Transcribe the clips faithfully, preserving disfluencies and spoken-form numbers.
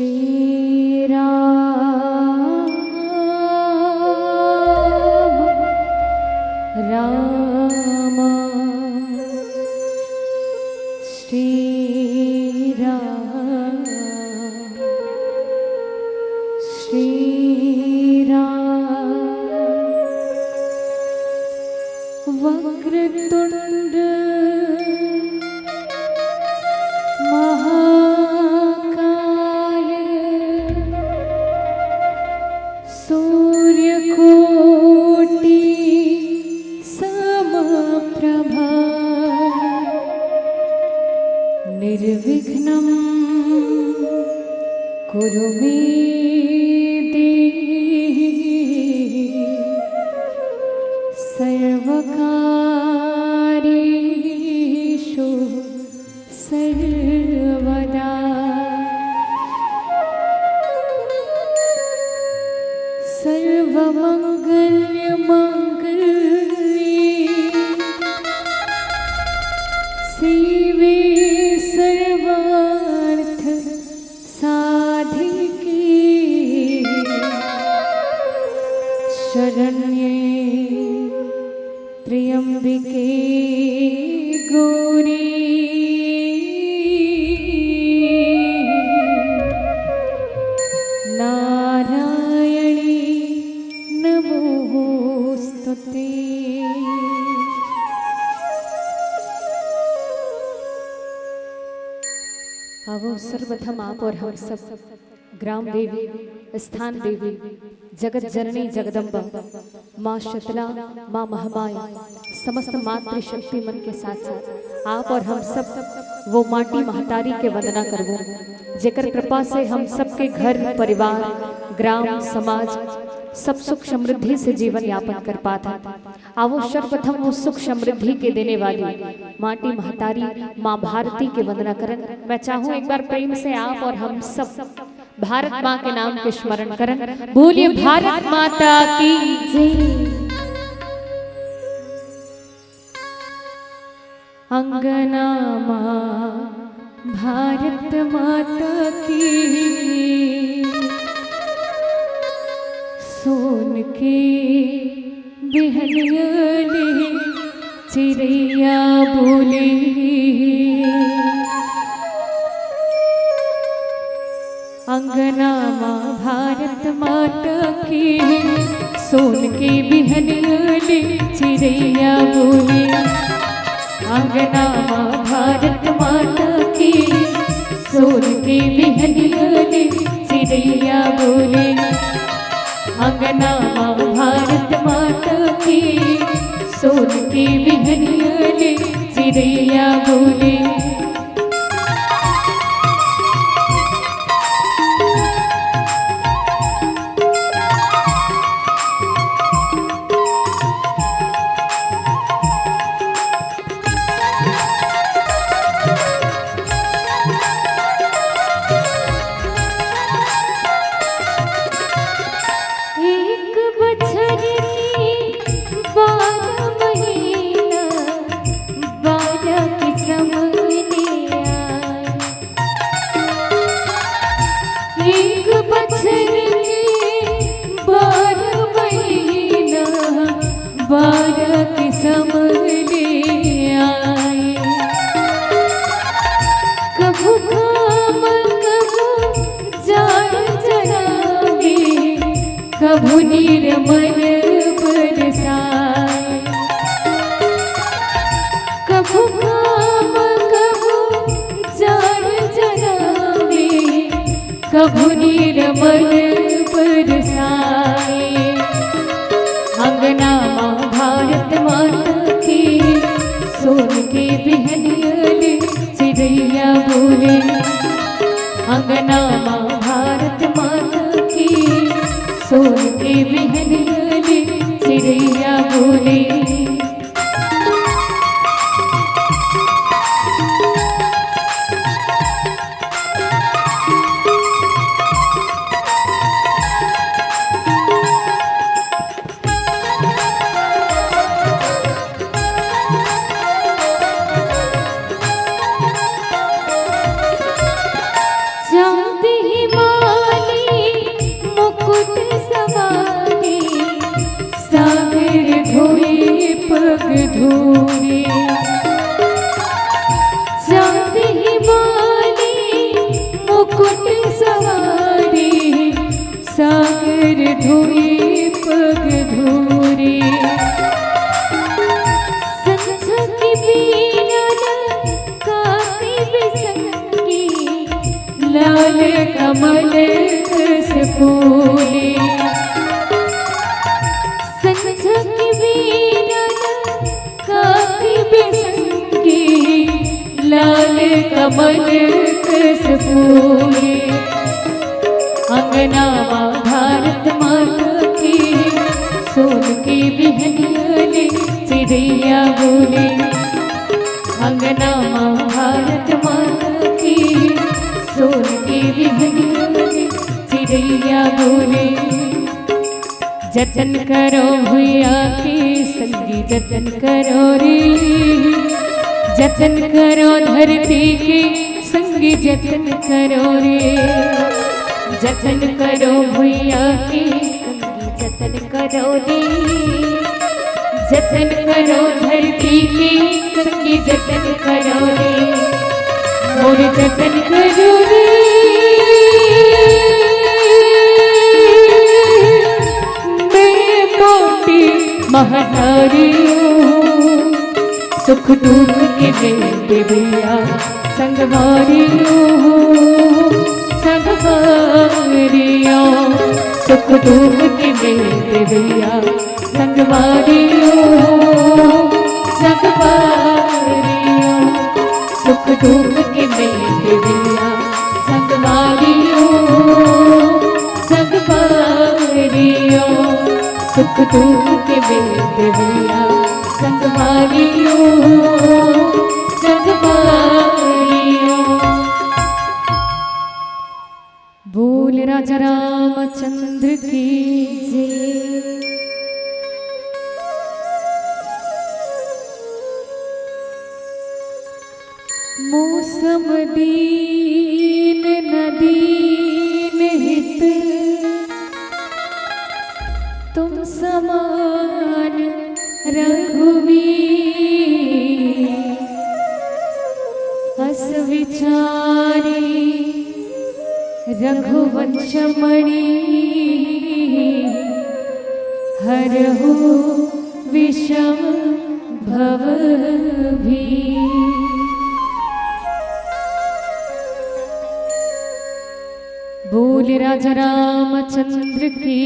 श्री राम, राम, श्री राम, श्री राम। वक्रतुंड महाकाय सूर्यकोटि समप्रभा। निर्विघ्नं कुरु मे देहि सर्वकार्येषु सर्वदा। सर्वमंगल मांगल्ये शिवे सर्वार्थ साधिके शरण्ये त्र्यंबिके गौरी नारायणी नमोस्तुते। आवो सर्वप्रथम आप और हम सब ग्राम देवी, स्थान देवी, जगत जननी जगदम्बा, माँ शीतला, माँ महामाई, समस्त मातृशक्ति मन के साथ साथ आप और हम सब वो माटी महतारी के वंदना करबो, जेकर कृपा से हम सबके घर परिवार, ग्राम समाज सब सुख समृद्धि से जीवन यापन कर पात हन। आवो सर्वप्रथम वो सुख समृद्धि के देने वाली माटी महतारी माँ भारती के वंदना करन। मैं चाहूँ एक बार प्रेम से आप और हम सब भारत माँ के नाम के स्मरण करन। बोलिए भारत माता की जय। अंगना माँ भारत माता की, सोन के बिहनिया ले चिरैया बोले। अंगना माँ भारत माता की, सोन के बिहनिया ले चिरैया बोले। अंगना माँ भारत माता की, सोन के बिहनिया ले चिरैया बोले। अंगना माँ भारत माता की, सोन के बिहनिया ले चिरैया बोले। एक बछर के बारह महीना, बारह किसम ले आए। एक बछर के बारह महीना, बारह किसम ले आए। कभू घाम, कभू जाड़ जरावे, कभू नीर मल बरसाए। कभू घाम, कभू जाड़ जरावे, कभू नीर मल बरसाए। अंगना माँ भारत माता की, सोन के बिहनिया ले चिरैया बोले। अंगना माँ भारत माता की, सोन के बिहनिया ले चिरैया बोले। धूरी। चांद ही बाली मुकुट सवारी, सागर धोई पग धूरी। संझा की बीना काती बिसंगी, लाल कमल कस फूली। संझा की बीना काती बिसंगी, लाल कमल कस फूली। अंगना माँ भारत माता की, सोन की बिहनिया ले चिड़ैया बोली। अंगना माँ भारत माता की, सोन की बिहनिया ले चिड़ैया बोली। जतन करो भुइयाँ के संगी, जतन करो रे। जतन करो धरती के संगी, जतन करो रे। जतन करो भुइयाँ के संगी, जतन करो रे। जतन करो धरती के संगी, जतन करो रे। मोर जतन करो रे। मैं कोटि महतारी हूँ, सुख दुख के मैं देवैया संगवारी हूँ, संगवारी हूँ। सुख दुख के मैं देवैया संगवारी हूँ, संगवारी हूँ। सुख दुख के मैं देवैया संगवारी हूँ, संगवारी हूँ। सुख दुख के मैं देवैया संगवारी हूँ, संगवारी हूँ। बोल राजा रामचंद्र की जय। मौसम दीन न दीन हित, तुम समान रघुवीर। अस विचारी रघुवंश मणि, हरहु विषम भव भी। बोल राजा रामचंद्र की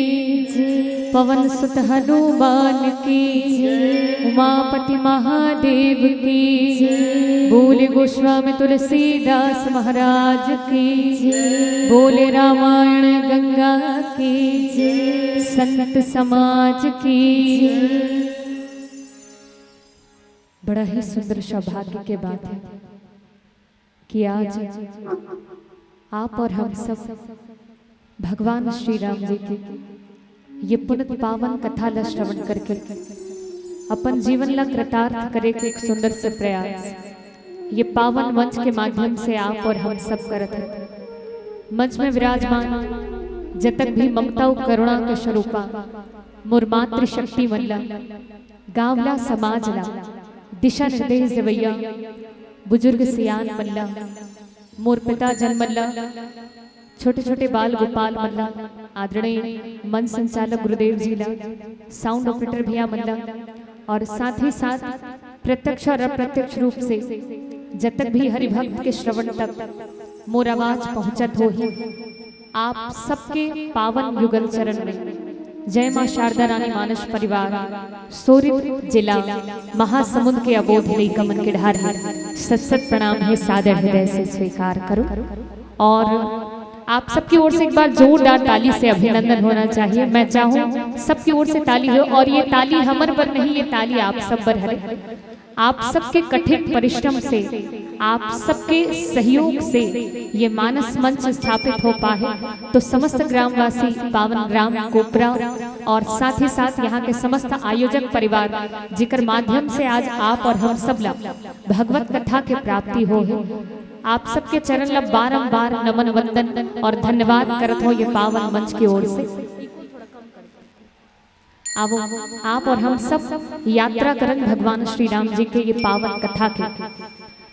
जय, पवन सुत हनुमान की जय, उमापति महादेव की जय, बोल गोस्वामी तुलसीदास महाराज की जय, बोल रामायण गंगा की जय, संत समाज की जय। बड़ा ही सुंदर सौभाग्य के बात है कि आज आप और हम सब भगवान श्री राम जी की ये पुनित पावन कथा ला श्रवण करके अपन जीवन ला कृतार्थ करे के एक सुंदर से प्रयास ये पावन मंच के माध्यम से आप और हम सब करत हैं। मंच में विराजमान जतक भी ममता और करुणा के स्वरूपा मोर मातृशक्ति मन ला, गाँव ला, समाज ला दिशा निर्देश देवैया बुजुर्ग सियान मन ला, मोर पिता जन मन ला, छोटे छोटे बाल गोपाल मन ला, आदरणीय मंच संचालक गुरुदेव जी ला, साउंड ऑपरेटर भैया मन ला, और साथ ही साथ प्रत्यक्ष और अप्रत्यक्ष रूप से जतक भी हरिभक्त के श्रवण तक मोर आवाज पहुंचत होही, आप सबके पावन युगल चरण में जय माँ शारदा रानी मानस परिवार, सोरित जिला महासमुंद के अबोध लइका मन के ढार हे सत सत प्रणाम हे, सादर हृदय से स्वीकार करो। और आप सबकी ओर से एक बार जोरदार ताली से अभिनंदन होना चाहिए। मैं चाहूँ सबकी ओर से ताली हो, और ये ताली हमर बर नहीं, ये ताली आप सब बर हरे। आप सबके कठिन परिश्रम से, आप सबके सहयोग से ये मानस मंच स्थापित हो पाए, तो समस्त ग्रामवासी पावन ग्राम कोपरा और साथ ही साथ यहाँ के समस्त आयोजक परिवार, जिकर माध्यम से आज आप और हम सब ला भगवत कथा के प्राप्ति हो है, आप सबके चरण ला बारंबार नमन वंदन और धन्यवाद करत हो ये पावन मंच की ओर से। आवो, आप और हम सब यात्रा करन भगवान श्री राम जी के ये पावन कथा के।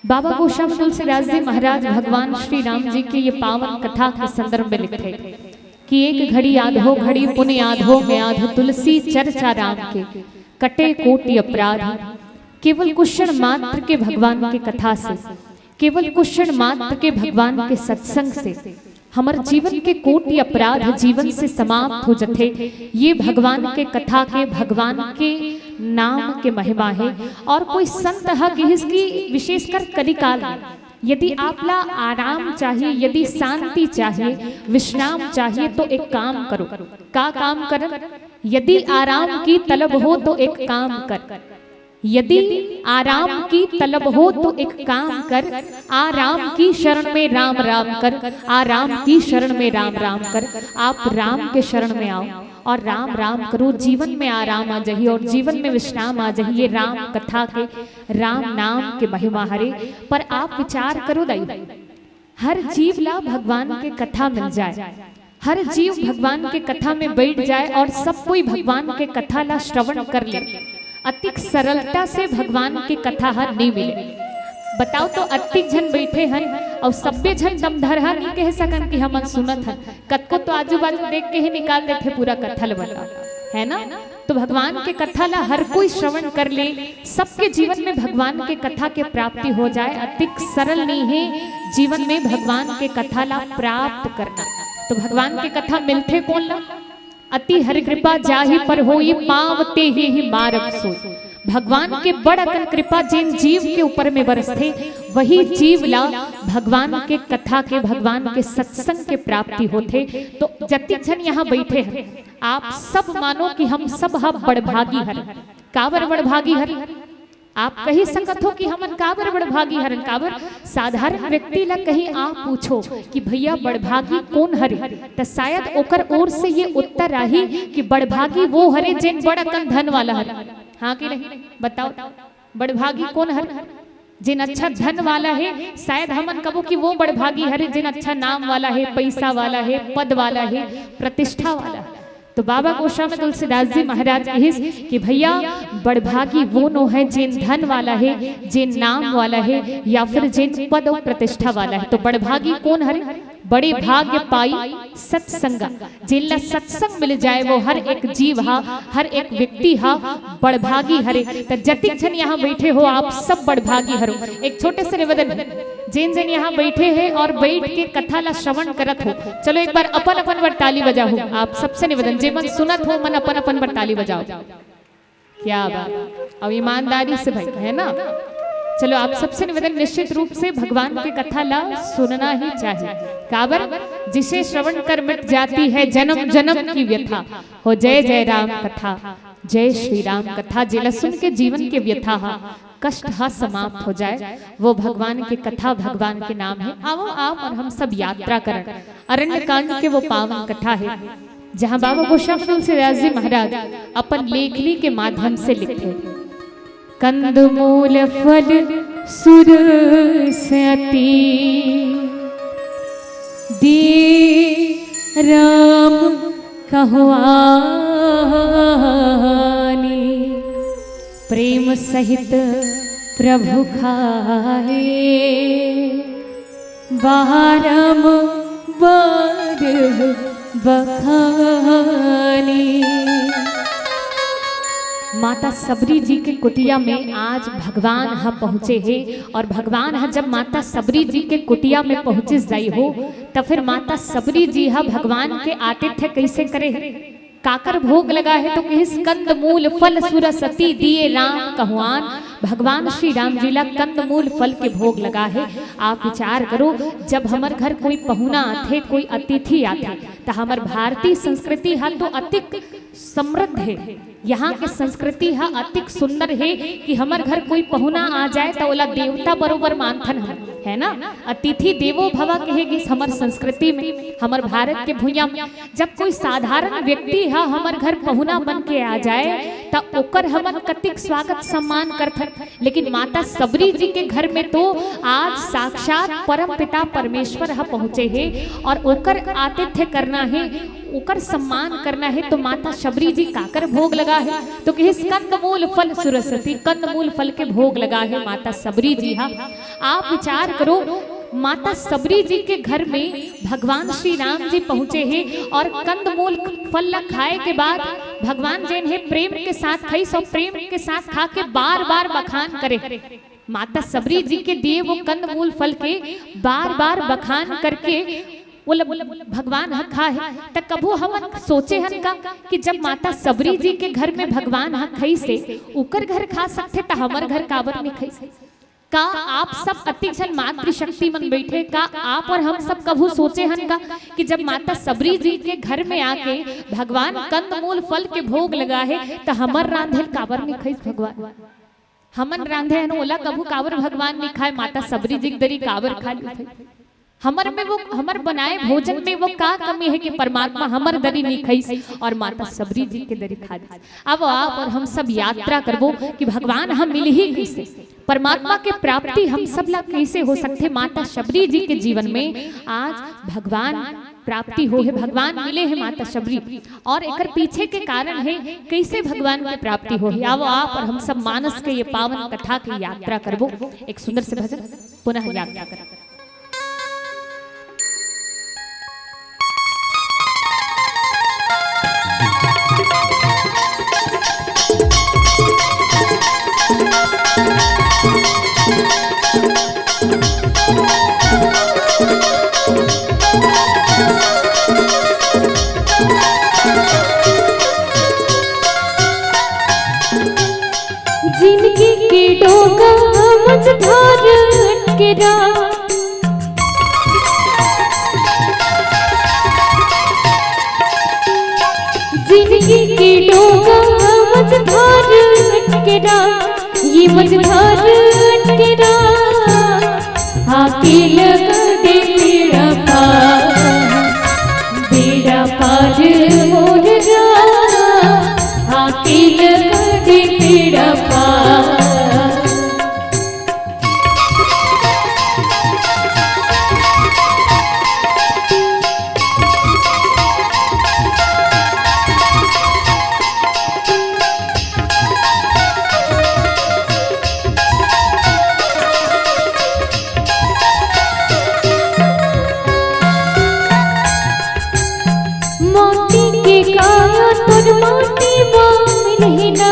बाबा गोस्वामी तुलसीदास जी महाराज भगवान श्री राम जी के ये पावन कथा के संदर्भ में लिखथे कि एक घड़ी आधो घड़ी पुनि आधो में आध तुलसी चर्चा राम के, कटे कोटि अपराध। केवल कुषण मात्र के भगवान के कथा से, केवल कुषण मात्र के भगवान के सत्संग से हमर जीवन के कोटि अपराध जीवन से समाप्त हो जथे। ये भगवान के कथा के, भगवान के नाम के महिमा हे। और कोई संत ह किहिस कि विशेषकर कलिकाल में यदि आप ला आराम चाहिए, यदि शांति चाहिए, विश्राम चाहिए, तो एक काम करो। का काम करन? यदि आराम की तलब हो तो एक काम कर, यदि आराम की तलब हो तो एक काम कर, आ राम की शरण में राम राम कर, आ राम की शरण में राम राम कर। आप राम के शरण में आओ और राम राम करो, जीवन में आराम आ जाही और जीवन में विश्राम आ जाही। ये राम कथा के, राम नाम के महिमा हरे। पर आप विचार करो दाई, हर जीव ला भगवान के कथा मिल जाए, हर जीव भगवान के कथा में बैठ जाए और सब कोई भगवान के कथा ला श्रवण कर ले, अतिक सरलता से भगवान के कथा ह नहीं मिले। बताओ तो, अतिक झन बैठे हन और सब्बे झन दमधर ह नहीं कह सकन कि हमन सुनत हन। कतको तो आजू बाजू देख के ही निकाल देथे पूरा कथा ल, बताओ, है ना? तो भगवान के कथा ला हर कोई श्रवण कर ले, सबके जीवन में भगवान के कथा के प्राप्ति हो जाए। अतिक सरल नहीं है जीवन में भगवान के कथा ला प्राप्त करना। तो भगवान के कथा मिलथे कोन ला? अति हरि कृपा जाहि पर होई, पावते ही ही मारग सोई। भगवान के बड़ अकन कृपा जिन जीव के ऊपर में बरसथे, वही जीव ला भगवान के कथा के, भगवान के सत्संग के प्राप्ति होथे। तो जतिक झन यहाँ बैठे हैं, आप सब मानो कि हम सब ह बड़भागी हर। काबर बड़भागी हर? आप कही सकत हो कि हमन काबर बड़भागी हरन, काबर? साधारण व्यक्ति ला कहीं आप पूछो कि भैया बड़भागी कोन हरे, त शायद ओकर ओर से ये उत्तर आही कि बड़भागी वो हरे जेन बड़ अकन धन वाला हरे। हाँ कि नहीं? बताओ, बड़भागी कोन हरे? जेन अच्छा धन वाला है, शायद हमन कबो कि वो बड़भागी हरे जेन अच्छा नाम वाला है, पैसा वाला है, पद वाला है, प्रतिष्ठा वाला है। तो बाबा गोस्वामी तुलसीदास जी महाराज कहिस कि भैया, बड़भागी वो नो है जेन धन वाला है, जेन नाम वाला है, या फिर जेन पद और प्रतिष्ठा वाला है। तो बड़भागी कोन हरे? बड़े भाग्य पाई सत्संगा। जेन ला सत्संग मिल जाए, वो हर एक जीव हा, हर एक व्यक्ति हा बड़भागी हरे। त जतिक झन यहाँ बैठे हो, आप सब बड़भागी हरो। एक छोटे से निवेदन है, जेन जेन यहाँ बैठे हैं और बैठ के कथा ला श्रवण करत हो, चलो एक बार अपन अपन बर ताली बजाओ। आप सबसे निवेदन, जे मन सुनत हो, मन अपन अपन बर ताली बजाओ। क्या बात, अब ईमानदारी से भाई, है ना? चलो, आप सबसे निवेदन, निश्चित रूप से भगवान के कथा ला सुनना ही चाहिए। काबर? जिसे श्रवण कर मिट जाती है जन्म जन्म की व्यथा। हो जय जय राम कथा, जय श्री राम कथा। जेला सुन के जीवन के व्यथा हा, कष्ट हा समाप्त हो जाए, वो भगवान के कथा, भगवान के नाम है। आवो आप और हम सब यात्रा करन। अरण्य कांड के वो पावन कथा है, जहाँ बाबा गोस्वामी तुलसीदास जी महाराज अपन लेखनी के माध्यम से लिखथे, कंद मूल फल सुरस अति दिए राम कहुआनी, प्रेम सहित प्रभु खाए बारंबार बखानी। माता सबरी जी के कुटिया में आज भगवान ह पहुँचे हे, और भगवान ह जब माता सबरी जी के कुटिया में पहुँचिस दाई हो, त फिर माता सबरी जी ह भगवान के आतिथ्य कइसे करे हे? काकर भोग लगा हे? तो कहिस, कंद मूल फल सुरस अति दिए राम कहुआन। भगवान श्री राम जी ला कंद मूल फल के भोग लगा हे। आप विचार करो, जब हमर घर कोई पहुना आथे, कोई अतिथि आथे, त हमर भारतीय संस्कृति ह तो अतिक समृद्ध हे, यहाँ के संस्कृति ह अतिक सुंदर हे कि हमर घर कोई पहुना आ जाए त ओला देवता बरोबर मानथन हम, है ना? अतिथि देवो भवा कहे गिस हमर संस्कृति में, हमर भारत के भुइयां में। जब कोई साधारण व्यक्ति ह हमर घर पहुना बन के आ जाए, त ओकर हमन कतिक स्वागत सम्मान करथन, लेकिन माता सबरी जी के घर में तो आज साक्षात परम पिता परमेश्वर ह पहुंचे हे और ओकर आतिथ्य करना हे, ओकर सम्मान करना हे। तो माता सबरी जी काकर भोग लगा हे? तो कहिस, कंदमूल फल सुरसती, कंदमूल फल के भोग लगा हे माता सबरी जी हा। आप विचार करो, माता सबरी जी के घर में भगवान श्री राम जी पहुंचे हे और कंदमूल फल ला खाए के बाद भगवान जेन हे प्रेम के साथ खाइस और प्रेम के साथ खा के बार बार बखान करे। माता सबरी जी के दिए वो कंदमूल फल के बार बार बखान करके वो ल-, भगवान ह खा हे। त कभू हमन सोचे हन का कि जब माता सबरी जी के घर में भगवान ह खाइस हे, उकर घर खा सकथे, त हमर घर काबर नहीं खाइस? का आप सब अतिक झन मातृशक्ति मन बैठे, का आप और हम सब कभू सोचे हन का कि जब माता सबरी जी के घर में आके भगवान कंदमूल फल के भोग लगा हे, त हमर रांधेल काबर नहीं खाइस भगवान? हमन रांधे हन, ओला कभू काबर भगवान नहीं खाए, माता सबरी जी के दरी काबर खा लेथे? हमर में वो, हमर बनाए भोजन में वो का कमी हे कि परमात्मा हमर दरी नहीं खाइस और माता सबरी जी के दरी खा दिस? अब आप और हम सब यात्रा करबो कि भगवान हम मिलही कैसे, परमात्मा के प्राप्ति हम सब ला कैसे हो सकथे। माता शबरी जी के जीवन में आज भगवान प्राप्ति हो हे, भगवान मिले हे माता शबरी, और एकर पीछे के कारण हे कैसे भगवान के प्राप्ति हो हे। आओ आप और हम सब मानस के ये पावन कथा की यात्रा करबो। एक सुंदर से भजन पुनः यात्रा करबो। जिनगी के डोंगा मझधार अटकेरा, जिनगी के डोंगा मझधार अटकेरा, ये मझधार अटकेरा। आके लगा दे बेड़ा पार, बेड़ा पार मोर राम। आके लगा दे बेड़ा पार। माटी के काया तोर माटी मा मिलही ना।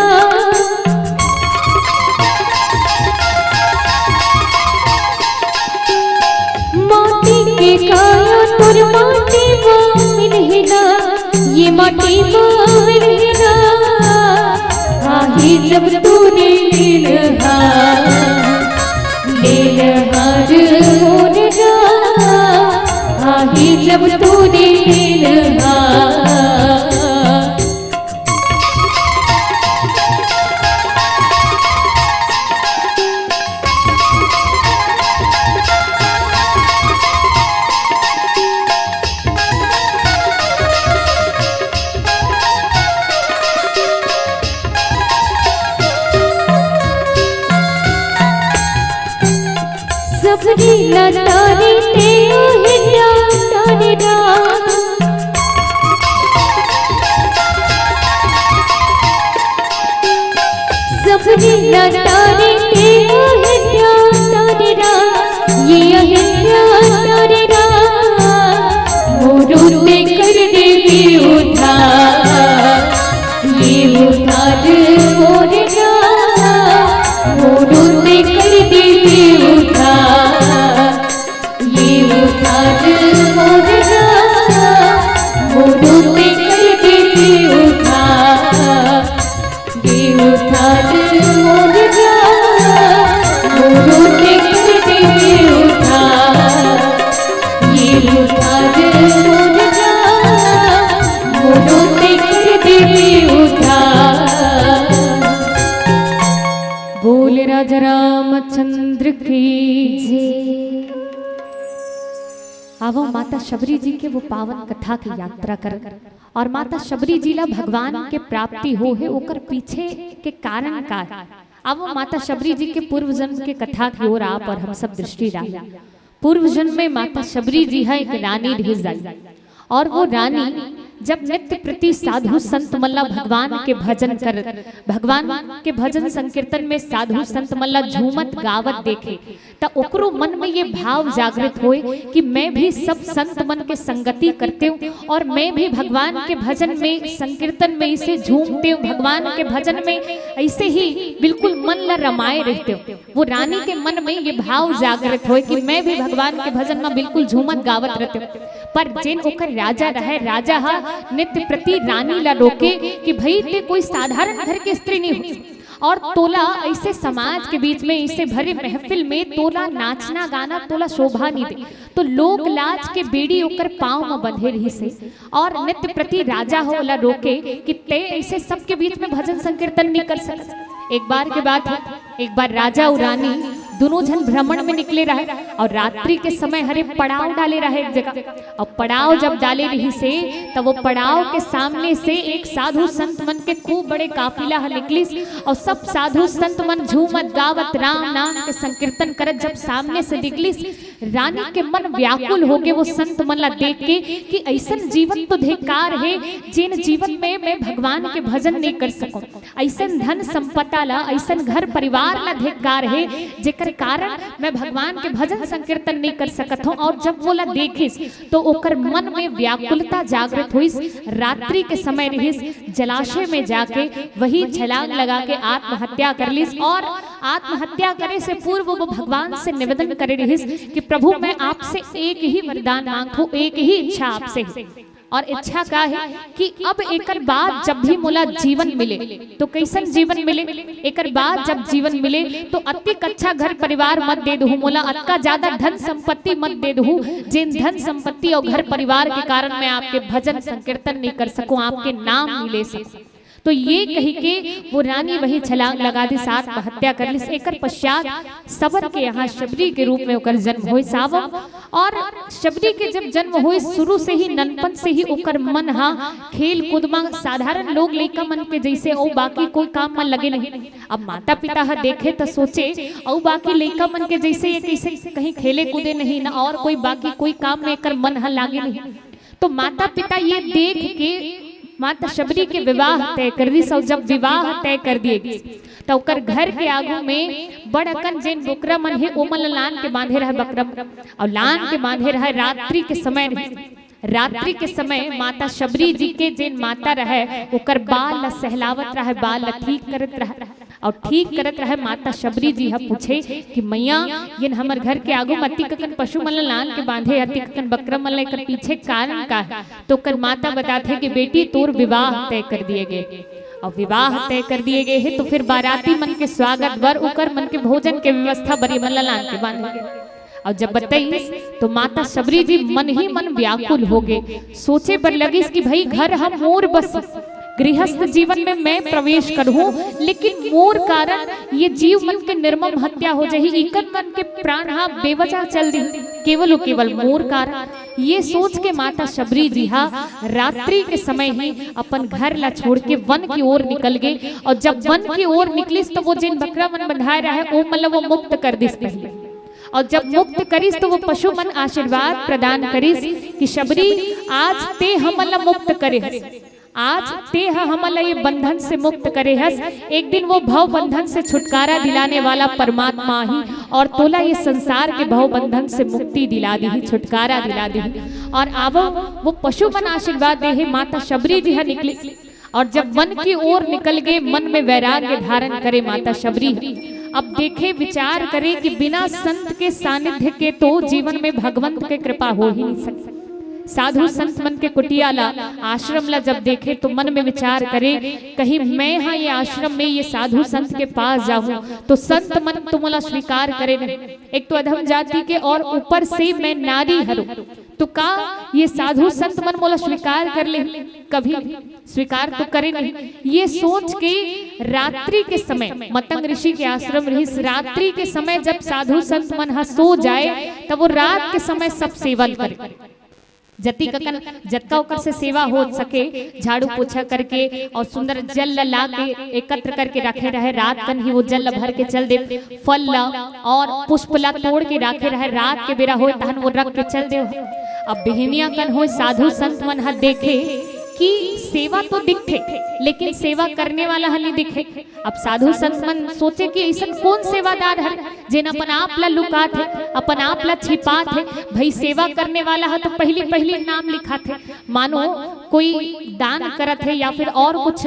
माटी के काया तोर माटी मा मिलही ना, ये माटी मा मिलही ना। आही जब तू नील हा, नील हार मोर राम। आही जब तू नील हा। सबरी लतारी ते ओ हिंडा तारे राम। सबरी लतारी ते ओ हिंडा तारे राम। ये हिंडा तारे राम। मोरू ते कर देवी उद्धार। ये उधार मोर राम, मोरू ते कर देवी उधार। ये उधार मोर राम, मोरू ते कर देवी उधार। ये उधार मोर राम, मोरू ते कर देवी उधार। ये उधार मोर राम, मोरू ते कर देवी उधार। बोल राजा रामचंद्र की जय। आवो माता शबरी जी के वो पावन कथा के यात्रा करन और माता शबरी जी ला भगवान के प्राप्ति हो हे, ओकर पीछे के कारण का हे। आवो माता शबरी जी के पूर्व जन्म के कथा की ओर आप और हम सब दृष्टि डालें। पूर्व जन्म में माता शबरी जी हा एक रानी रह जाई और वो रानी जब नित्य प्रति साधु संत मन ला भगवान के भजन करत, भगवान के भजन संकीर्तन में साधु संत मन ला झूमत गावत देखे, त ओकरो मन में ये भाव जागृत होए कि मैं भी सब संत मन के संगति करते हूँ और मैं भी भगवान के भजन में, संकीर्तन में इसे झूमते हूँ, भगवान के भजन में ऐसे ही बिल्कुल मन ला रमाए रहते हूँ। वो रानी के मन में ये भाव जागृत होए कि मैं भी भगवान के भजन में बिल्कुल झूमत गावत रहते हूँ। पर जेन ओकर राजा रहे, राजा हा नित्य प्रति रानी ला रोके कि भाई, ते कोई साधारण घर के स्त्री नहीं हो और तोला ऐसे समाज के बीच में, ऐसे भरे महफिल में तोला नाचना गाना तोला शोभा नहीं दे। तो लोक लाज के बेड़ी ओकर पाँव में बंधे रहिस हे और नित्य प्रति राजा हा ओला रोके कि ते ऐसे सबके बीच में भजन संकीर्तन नहीं कर सकत। एक बार के बात हे, एक बार राजा और रानी दोनों झन भ्रमण में निकले रहे और रात्रि के समय हरे पड़ाव डाले रहे एक जगह। अब पड़ाव जब डाले रहिस हे, तब वो पड़ाव के सामने से एक साधु संत मन के खूब बड़े काफिला ह निकलिस और सब साधु संत मन झूमत गावत राम नाम के संकीर्तन करत जब सामने से निकलिस, रानी के मन व्याकुल होके वो संत मन ला देख के कि ऐसन जीवन तो धिक्कार हे, जेन जीवन में मैं भगवान के भजन नहीं कर सकूं, ऐसन धन संपदा ला, ऐसन घर परिवार ला धिक्कार हे, जेकर कारण मैं भगवान के भजन संकीर्तन नहीं कर सकत हूँ। और जब वो ला देखिस तो ओकर मन में व्याकुलता जागृत होइस। रात्रि के समय रहिस, जलाशय में जाके वही छलांग लगा के आत्महत्या कर लिस और आत्महत्या करे से पूर्व वो भगवान से निवेदन करे रहिस कि प्रभु, मैं आपसे एक ही वरदान मांगत हूँ, एक ही इच्छा आपसे हे। और इच्छा का हे कि अब एकर बाद जब भी मोला जीवन मिले तो कैसन जीवन मिले, एकर बाद जब जीवन मिले तो अतिक अच्छा घर परिवार मत दे दहू मोला, अतका ज्यादा धन संपत्ति मत दे दहू, जेन धन संपत्ति और घर परिवार के कारण मैं आपके भजन संकीर्तन नहीं कर सकूं, आपके नाम नहीं ले सकूं। तो ये कही के वो रानी वही छलांग लगा दिस, आत्महत्या कर लिस। एकर पश्चात सबर के यहाँ शबरी के रूप में ओकर जन्म होइस आवो। और शबरी के जब जन्म होइस, शुरू से ही, ननपन से ही ओकर मन हा खेल कूद मा, साधारण लोग लइका मन के जैसे, अउ बाकी कोई काम मा लगे नहीं। अब माता पिता हा देखे त सोचे, अउ बाकी लइका मन के जैसे ये कैसे कहीं खेले कूदे नहीं ना, और कोई बाकी कोई काम में एकर मन हा लागे नहीं। तो माता पिता ये देख के माता शबरी के विवाह तय कर दिस, अउ जब विवाह तय कर दिए गिस, त ओकर घर के आगू में बड़ अकन जेन बोकरा मन हे, ओमन ल लान के बांधे रहे बकरा, अउ लान के बांधे रहे। रात्रि के समय रहे, रात्रि के समय माता शबरी जी के जेन माता रहे, ओकर बाल ल सहलावत रहे, बाल ल ठीक करत रहे। अउ ठीक करत रहे, माता शबरी जी ह पूछे कि मैया, येन हमर घर के आगू म अतिक अकन पशु मन ल लान के बांधे, अतिक अकन बकरा मन ल, एकर पीछे कारण का हे? तो ओकर माता बताथे कि बेटी, तोर विवाह तय कर दिए गए। अब विवाह तय कर दिए गए हे, तो फिर बाराती मन के स्वागत, वर ओकर मन के भोजन के व्यवस्था बर ये मन ल लान के बांधे गए। अउ जब बताइस, तो माता शबरी जी मन ही मन व्याकुल हो गए, सोचे बर लगिस कि भाई, घर हम मोर बस, गृहस्थ जीवन में मैं प्रवेश करहूं, लेकिन मोर कारण ये जीव मन के निर्मम हत्या हो जाही, इकर मन के प्राण हा बेवजह चल दी, केवल अउ केवल मोर कारण। ये सोच के माता शबरी जी हा रात्रि के समय ही अपन घर ला छोड़ के वन की ओर निकल गए। अउ जब वन की ओर निकलिस, तो वो जेन बकरा मन बंधाए रहे, ओ मन ल वो मुक्त कर दिस पहले। अउ जब मुक्त करिस, तो वो पशु मन आशीर्वाद प्रदान करिस कि शबरी, आज ते हमन ल मुक्त करे हस, आज ते ह हमन ल ये बंधन से मुक्त करे हस। एक दिन वो भव बंधन से छुटकारा दिलाने वाला परमात्मा ही, अउ तोला ये संसार के भव बंधन से मुक्ति दिला दिही, छुटकारा दिला दिही। अउ आवो, वो पशु मन आशीर्वाद दे हे, माता शबरी जी ह निकलिस। अउ जब वन की ओर निकल गए, मन में वैराग्य धारण करे माता शबरी ह। अब देखे, विचार करे कि बिना संत के सानिध्य के तो जीवन में भगवंत के कृपा हो ही नहीं सकती। साधु संत मन के कुटिया ला, आश्रम ला जब देखे तो मन में विचार करे, कहीं मैं हा ये आश्रम में ये साधु संत के पास जाहूं तो संत मन तो मोला स्वीकार करे नहीं। एक तो अधम जाति के और ऊपर से मैं नारी हरो, तो का ये साधु संत मन मोला स्वीकार कर ले? कभी नहीं। स्वीकार तो करे नहीं। ये सोच के रात्रि के समय, मतंग ऋषि के आश्रम रहिस, रात्रि के समय जब साधु संत मन ह सो जाए, तब वो रात के समय सब सेवा करे। जतिक अकन, जतका ओकर से सेवा हो सके, झाड़ू पोछा करके और सुंदर जल ला, ला के एकत्र करके रखे रहे। रात कन ही वो जल ला भर के चल दे, फल ला और पुष्प ला तोड़ के रखे रहे। रात के बेरा होए तहन वो रख के चल दे। अब बिहनिया कन होए, साधु संत मन ह देखे कि सेवा तो दिखथे, लेकिन सेवा करने वाला ह नहीं दिखे। अब साधु संत मन सोचे कि ऐसन कौन सेवादार हरे जेन अपन आप ला लुकात हे, अपन आप ला छिपात हे। भाई, सेवा करने वाला ह तो पहली पहली नाम लिखात हे। मानो कोई दान करत हे या फिर और कुछ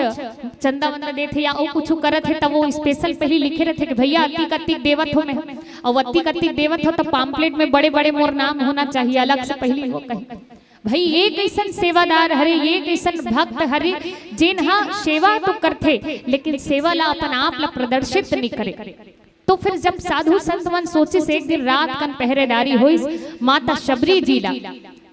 चंदा वंदा देत हे या और कुछ करत हे, तब वो स्पेशल पहली लिखे रहते कि भैया अतिक अतिक देवत हो मैं, और अतिक अतिक देवत हो तो पाम्पलेट में बड़े बड़े मोर नाम होना चाहिए, अलग से पहली वो कही। भाई, ये कैसन सेवादार हरे, ये कैसन भक्त हरे, जेन हा सेवा तो करथे लेकिन सेवा ला अपन आप ला प्रदर्शित नहीं करे। तो फिर जब साधु संत मन सोचिस, एक दिन रात कन पहरेदारी होइस, माता शबरी जी ला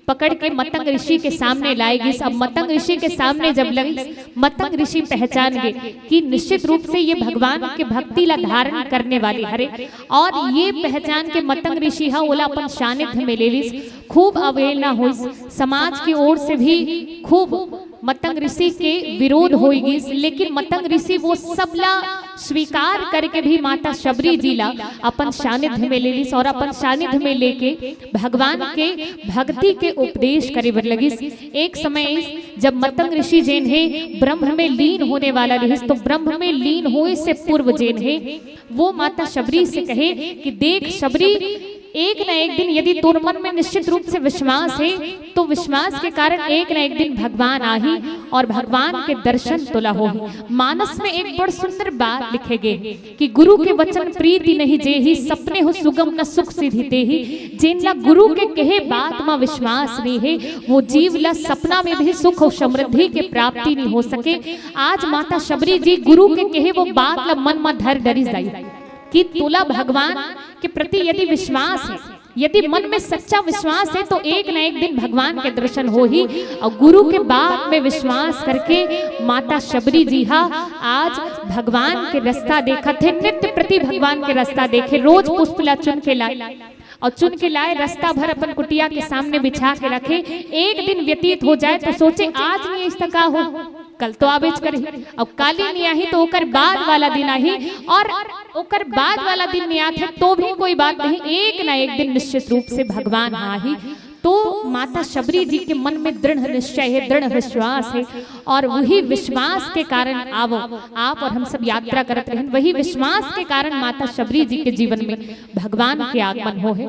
पकड़ के मतंग ऋषि के सामने लाए गिस। अब मतंग ऋषि के सामने जब लगिस, मतंग ऋषि पहचान गए कि निश्चित रूप से ये भगवान के भक्ति ला धारण करने वाली हरे और ये पहचान के मतंग ऋषि हा ओला अपन सानिध्य में ले लिस। खूब अवहेलना होइस, समाज की ओर से भी खूब मतंग ऋषि के विरोध होई गिस, लेकिन मतंग ऋषि वो सबला स्वीकार करके भी माता शबरी जी ला अपन सानिध्य में ले लिस और अपन सानिध्य में लेके भगवान के भक्ति के उपदेश करे बर लगिस। एक समय जब मतंग ऋषि जेन हे ब्रह्म में लीन होने वाला रहिस, तो ब्रह्म में लीन होए से पूर्व जेन हे वो माता शबरी से कहे कि देख शबरी, एक न एक दिन यदि तोर मन में निश्चित रूप से विश्वास हे, तो विश्वास के कारण एक न एक दिन भगवान आही और भगवान के दर्शन तोला होही। मानस में एक बड़ सुंदर बात लिखे गे कि गुरु के वचन प्रीति नहीं जेही, सपने हो सुगम न सुख सिद्धि तेही। जेन ला गुरु के कहे बात मा विश्वास नहीं हे, वो जीव ला सपना में भी सुख और समृद्धि के प्राप्ति नहीं हो सके। आज माता शबरी जी गुरु के कहे वो बात ला मन मा धर डरी जाई कि तोला भगवान के प्रति यदि विश्वास हे, यदि मन में सच्चा विश्वास हे, तो एक न एक दिन भगवान के दर्शन होही। और गुरु के बात में विश्वास करके माता शबरी जी हा आज भगवान के रास्ता देखत हे, नित्य प्रति भगवान के रास्ता देखे, रोज पुष्प ला चुन के लाए और चुन के लाए, रास्ता भर अपन कुटिया के सामने बिछा के रखे। एक दिन व्यतीत हो जाए तो सोचे, आज नहीं इस तक हो, कल तो आबेच करही। अब काली नहीं आही तो ओकर बाद वाला दिन आही, और ओकर बाद वाला दिन नहीं आथे तो भी कोई बात नहीं, एक ना एक दिन निश्चित रूप से भगवान आही। तो माता शबरी जी के मन में दृढ़ निश्चय हे, दृढ़ विश्वास हे, और वही विश्वास के कारण आवो, आप और हम सब यात्रा करत रहन, वही विश्वास के कारण माता शबरी जी के जीवन में भगवान के आगमन हो हे।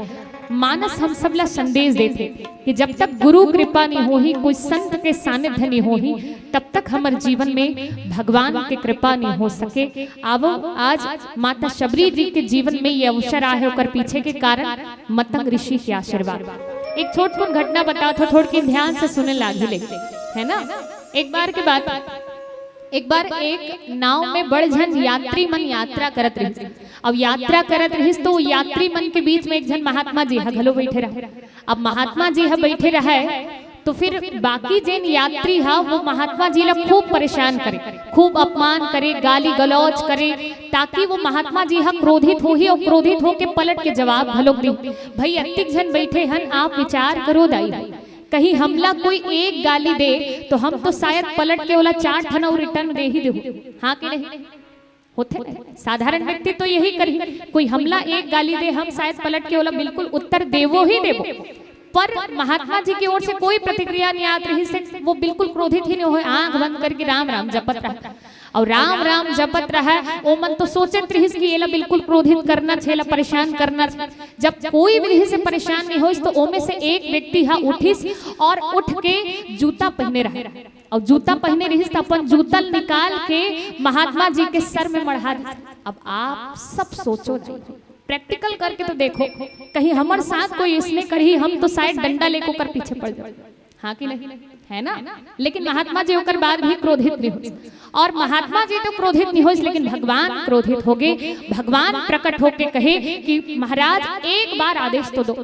मानस हम सब ला संदेश देथे कि जब तक गुरु कृपा नहीं होही, कोई संत के सानिध्य नहीं होही, तब तक हमर जीवन में भगवान के कृपा नहीं हो सके। आवो, आज माता शबरी जी के जीवन में ये अवसर आहे, ओकर पीछे के कारण मतंग ऋषि के आशीर्वाद। एक छोटकुन घटना बतावत हों, थोड़किन ध्यान से सुने लागी ले, है ना? एक बार के बात, एक बार एक नाव में बड़ झन यात्री मन यात्रा करत रहिस। अब यात्रा करत रहिस तो यात्री मन के बीच में एक झन महात्मा जी ह घलो बैठे रहे। अब महात्मा जी ह बैठे रहे तो फिर बाकी जेन यात्री ह वो महात्मा जी ला खूब परेशान करे, खूब अपमान करे, गाली गलौज करे, ताकि वो महात्मा जी ह क्रोधित होही और क्रोधित होके पलट के जवाब घलोक दी। भाई, अतिक झन बैठे हन, आप विचार करो दाई, कहीं हमला कोई एक गाली दे तो हम तो शायद पलट के ओला चार ठन अउ रिटर्न दे ही देहू, हाँ कि नहीं? होथे ना? साधारण व्यक्ति तो यही करही, कोई हमला एक गाली दे, हम शायद पलट के ओला बिल्कुल उत्तर देवो ही देवो। पर महात्मा जी की ओर से कोई प्रतिक्रिया नहीं आत रहिस हे, वो बिल्कुल क्रोधित ही नहीं होए, आंख बंद करके राम राम जपत रहा। और राम राम जपत रहा, ओमन तो सोचत रहिस कि एला बिल्कुल क्रोधित करना हे, एला परेशान करना हे। जब कोई भी से परेशान नहीं होइस तो ओमे से एक व्यक्ति हा उठिस और उठ के जूता पहने रहा। और जूता पहने रहिस त अपन जूता ल निकाल के महात्मा जी के सर में मढ़ा दिस। अब आप सब सोचो, प्रैक्टिकल करके तो देखो, कहीं हमर साथ कोई इसने करही, हम तो शायद डंडा लेके ओकर पीछे पड़ जाओ। हाँ कि नहीं? है ना? लेकिन महात्मा जी ओकर बाद भी क्रोधित नहीं होइस। और महात्मा जी तो क्रोधित नहीं होइस, लेकिन भगवान क्रोधित हो गए। भगवान प्रकट होके कहे कि महाराज, एक बार आदेश तो दो,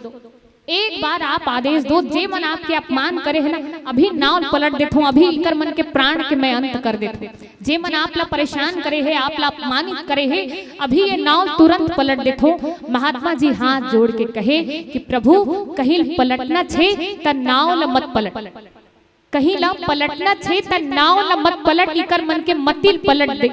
एक बार आप आदेश दो, जे मन आपके अपमान करे है ना, अभी नाव पलट देथों, अभी इकर मन के प्राण के मैं अंत कर देथों। जे मन आप ला परेशान करे है, आप ला अपमानित करे है, अभी ये नाव तुरंत पलट देथों। महात्मा जी हाथ जोड़ के कहे कि प्रभु, कहीं पलटना छे त नाव ल मत पलट, कहीं ला पलटना छे त नाव ल मत पलट, इकर मन के मतिल पलट दे।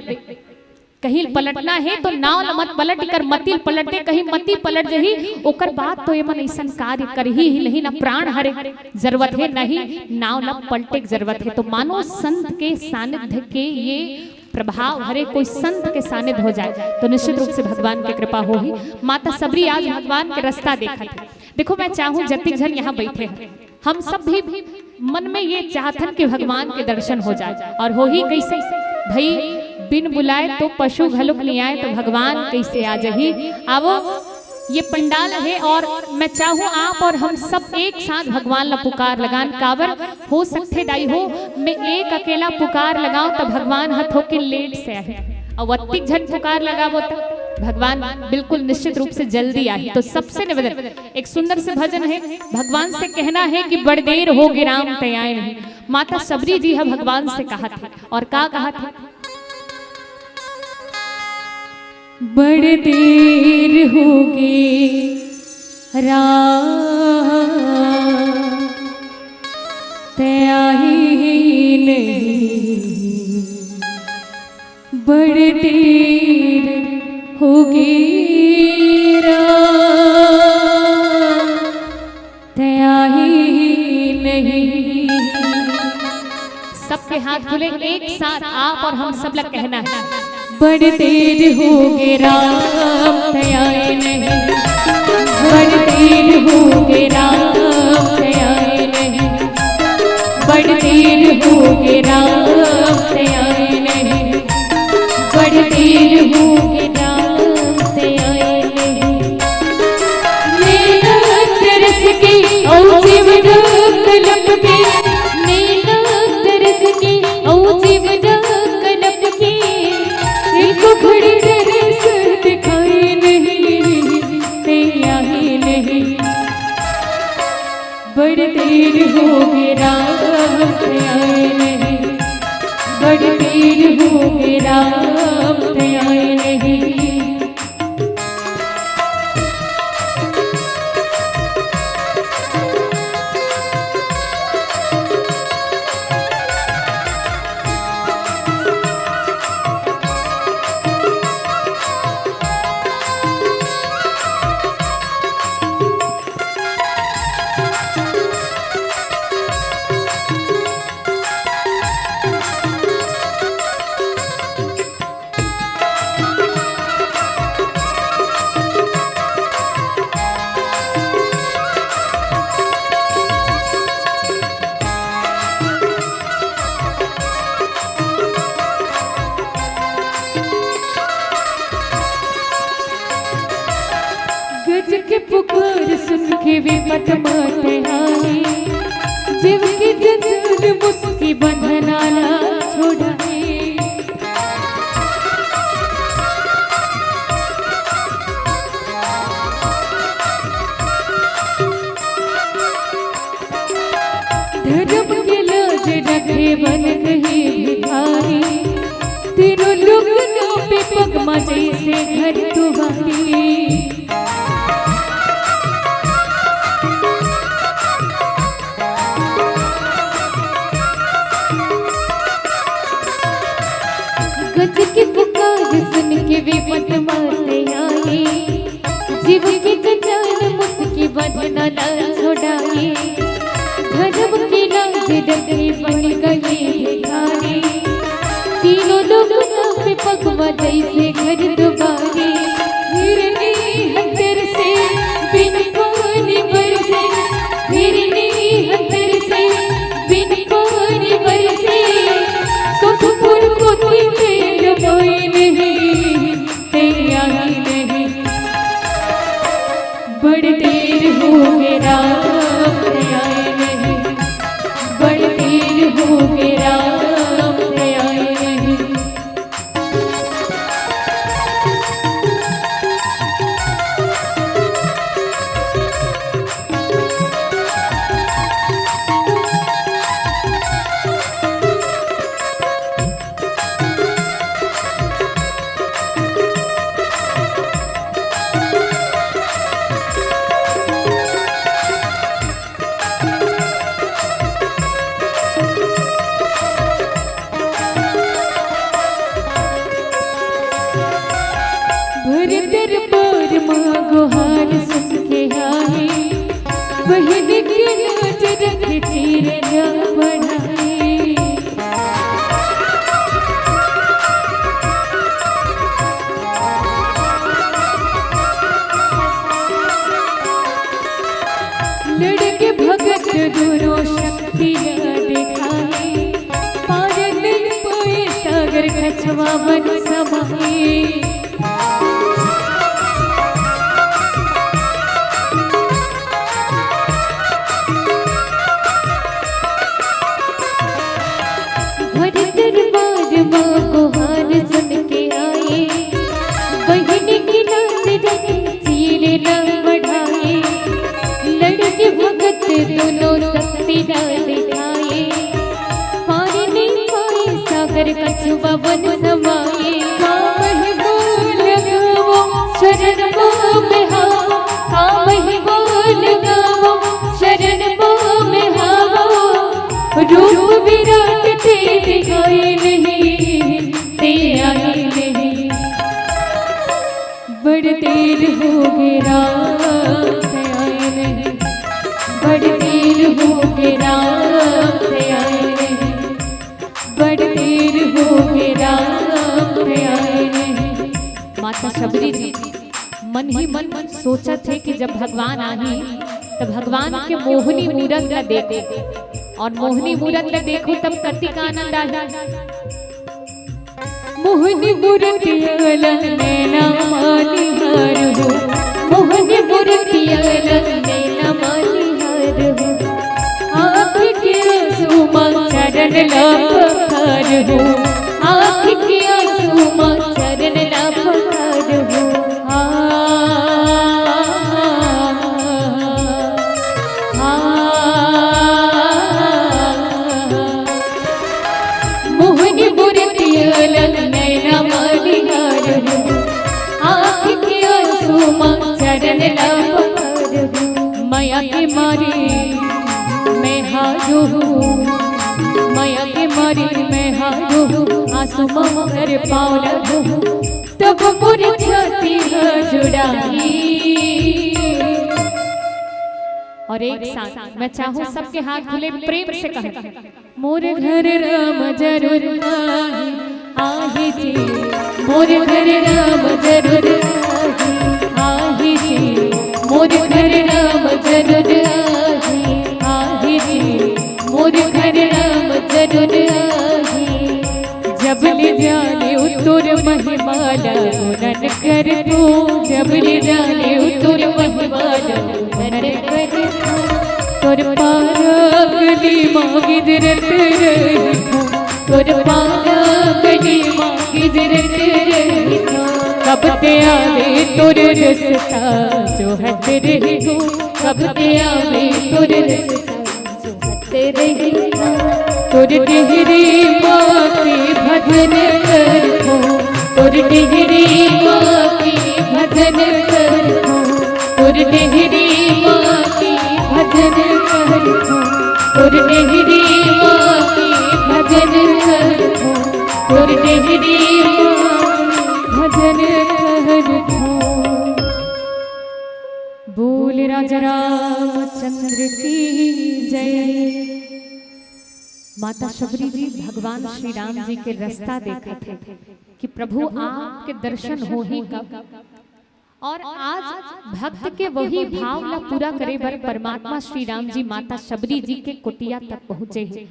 कहीं पलटना है तो नाव ल मत पलट, इकर मतिल पलट दे। कहीं मति पलट जही, ओकर बाद तो ये मन ऐसन कार्य करही ही नहीं ना। प्राण हरे जरूरत है, नहीं नाव ल पलटे के जरूरत है। तो मानो संत के सानिध्य के ये प्रभाव हरे, कोई संत के सानिध्य हो जाए तो निश्चित रूप से भगवान के कृपा होही। माता सबरी आज भगवान के रास्ता देखत है। देखो, मैं चाहूँ जतिक झन यहाँ बैठे हैं, हम सब भी मन में ये चाहथन कि भगवान के दर्शन हो जाए, और होही कैसे भाई? बिन बुलाए तो पशु घलुक नहीं आए, तो भगवान कैसे आ जाही? आवो, ये पंडाल है और मैं चाहूँ आप और हम सब एक साथ भगवान ला पुकार लगान। काबर हो सकथे दाई हो, मैं एक अकेला पुकार लगाऊं तो भगवान ह थोकिन लेट से आही, और अतिक झन पुकार लगाबो तो भगवान बिल्कुल निश्चित रूप से जल्दी आही। तो सबसे निवेदन, एक सुंदर से भजन है, भगवान से कहना है कि बड़ देर होगे राम तैं आए नहीं। माता सबरी जी ह भगवान से कहत हे, और का कहत हे? बड़ देर होगे राम तैं आए नहीं, बड़ देर होगे राम तैं आए नहीं। सबके हाथ खुले, एक साथ आप और हम सब लग कहना है। बड़ देर होगे राम तैं आए नहीं, बड़ देर होगे राम तैं आए नहीं, बड़ देर होगे राम तैं आए नहीं, बड़ देर होगे राम तैं आए नहीं। नैना तरस के, ओ जीव कलप के, नैना तरस के, ओ जीव कलप के, एक घड़ी तरस दिखाए नहीं, तैं आए नहीं। बड़ देर होगे राम तैं आए नहीं, बड़ देर होगे राम तैं आए नहीं। गज के पुकार सुन के विपत माते आए, जीव के जंजाल मुसकी बंधना ला छोड़ाए। धर्म के लाज रखे बन कहीं भिखारी, तीनों लोक ना पे पग मा जैसे घर दुआरी। गज के पुकार सुन के विपत माते आए, जीव के जंजाल मुसकी बंधना ला छोड़ाए। धर्म के लाज रखे बन गए भिखारी, तीनों लोक ना पे पग मा जैसे घर दुआरी। हिरनी हतर से बिन पानी बरसे, हिरनी हतर से बिन पानी बरसे, सुखपुर कोती में रमाई नहीं, तैं आए नहीं। बड़ देर होगे राम तैं आए नहीं, रख चीर न बढ़ाए। लड़के भगत दुनो शक्ति न दिखाए। पार नहीं पाए सागर कछुआ वन समाए। भर दरबार मा गुहार सुन के आए। बहिनी के नाच रंग चीर न बढ़ाए। लड़के भगत दुनो शक्ति न दिखाए। पार नहीं पाए सागर कछुआ वन समाए। काम ही बोल गावो शरण मा बिहाओ। काम ही बोल गावो शरण मा बिहाओ। रूप विराट ते दिखाए नहीं, ते आए नहीं। बड़ देर हो गे राम ते आए नहीं। बड़ देर हो गे राम ते आए नहीं। बड़ देर हो गे राम ते आए नहीं। माता शबरी जी मन ही मन सोचत हे कि जब भगवान आही, त भगवान के मोहनी मूरत ल देखो, और मोहनी मूरत ल देखो, तब कतिक आनंद आही। मोहनी मूरतिया ल नैना मा निहारहूँ। मोहनी मूरतिया ल नैना मा निहारहूँ। आँखी के आँसू मा चरण ल पखारहूँ। आँखी के आँसू मा चरण ल पखारहूँ। हाँ, हाँ। मोहनी मूरतिया ल नैना मा निहारहूँ। आँखी के आँसू मा चरण ल पखारहूँ। मया के मारे मैं हारूँ। मया के मारे मैं हारूँ। आँसू मा कर पाँव लगहूँ। तब मोर छाती ह जुड़ाही। और एक साथ मैं चाहूँ, सबके हाथ खुले, प्रेम से कहें। मोर घर राम जरूर आही, आही जी। मोर घर राम जरूर आही, आही जी। मोर घर राम जरूर आही, आही जी। मोर घर राम जरूर आही। जब ले जाने तोर महिमा ला गुणन करबो। जब ले जाने तोर महिमा ला गुणन करबो। तोर पारा गली मा गिजरत रहिबो। तोर पारा गली मा गिजरत रहिबो। कब ते आवे तोर रस्ता जोहत रहिबो। कब ते आवे तोर रस्ता तेरे ही तोर डेहरी मा के भजन करहूँ। तोर डेहरी मा के भजन करहूँ। तोर डेहरी मा के भजन करहूँ। तोर डेहरी मा के भजन करहूँ। तोर डेहरी मा के भजन करहूँ। बोल राजा रामचंद्र की जय। माता शबरी जी भगवान श्री राम जी के रास्ता देखत हे कि प्रभु आपके दर्शन होही कब। और आज भक्त के वही भाव ला पूरा करे बर परमात्मा श्री राम जी माता शबरी जी के कुटिया तक पहुँचे हे।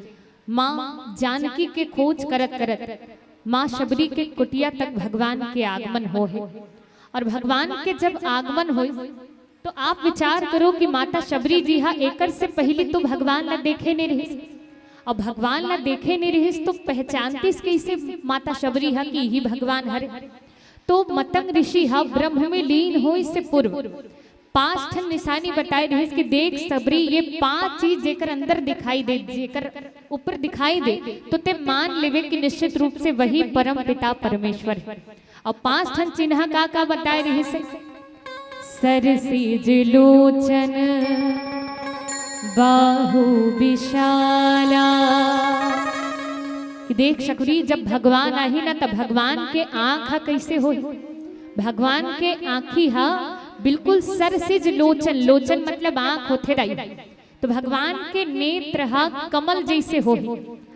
माँ जानकी के खोज करत करत माँ शबरी के कुटिया तक भगवान के आगमन होहे। और भगवान के जब आगमन होइस, तो आप विचार करो कि माता शबरी जी हा एकर से पहिली तो भगवान ला देखे नइ रिहिस, अउ भगवान ला देखे नइ रिहिस तो पहचानतिस कइसे माता शबरी हा कि इही भगवान हरे? तो मतंग ऋषि हा ब्रह्म में लीन होइस से पूर्व पाँच ठन निशानी बताए रिहिस कि देख शबरी, ये पाँच चीज जेकर अंदर दिखाई दे, जेकर ऊपर दिखाई दे, तो ते मान लेवे कि निश्चित रूप से वही परम पिता परमेश्वर हे। अउ पाँच ठन चिन्हा का का बताए रिहिस हे? सरसिज लोचन बाहु विशाला। कि देख शबरी, जब भगवान आही ना, त भगवान के आँख ह कइसे होही? भगवान के आँखी ह बिल्कुल सरसिज लोचन, लोचन मतलब आँख होथे दाई, तो भगवान के नेत्र ह कमल जैसे होही।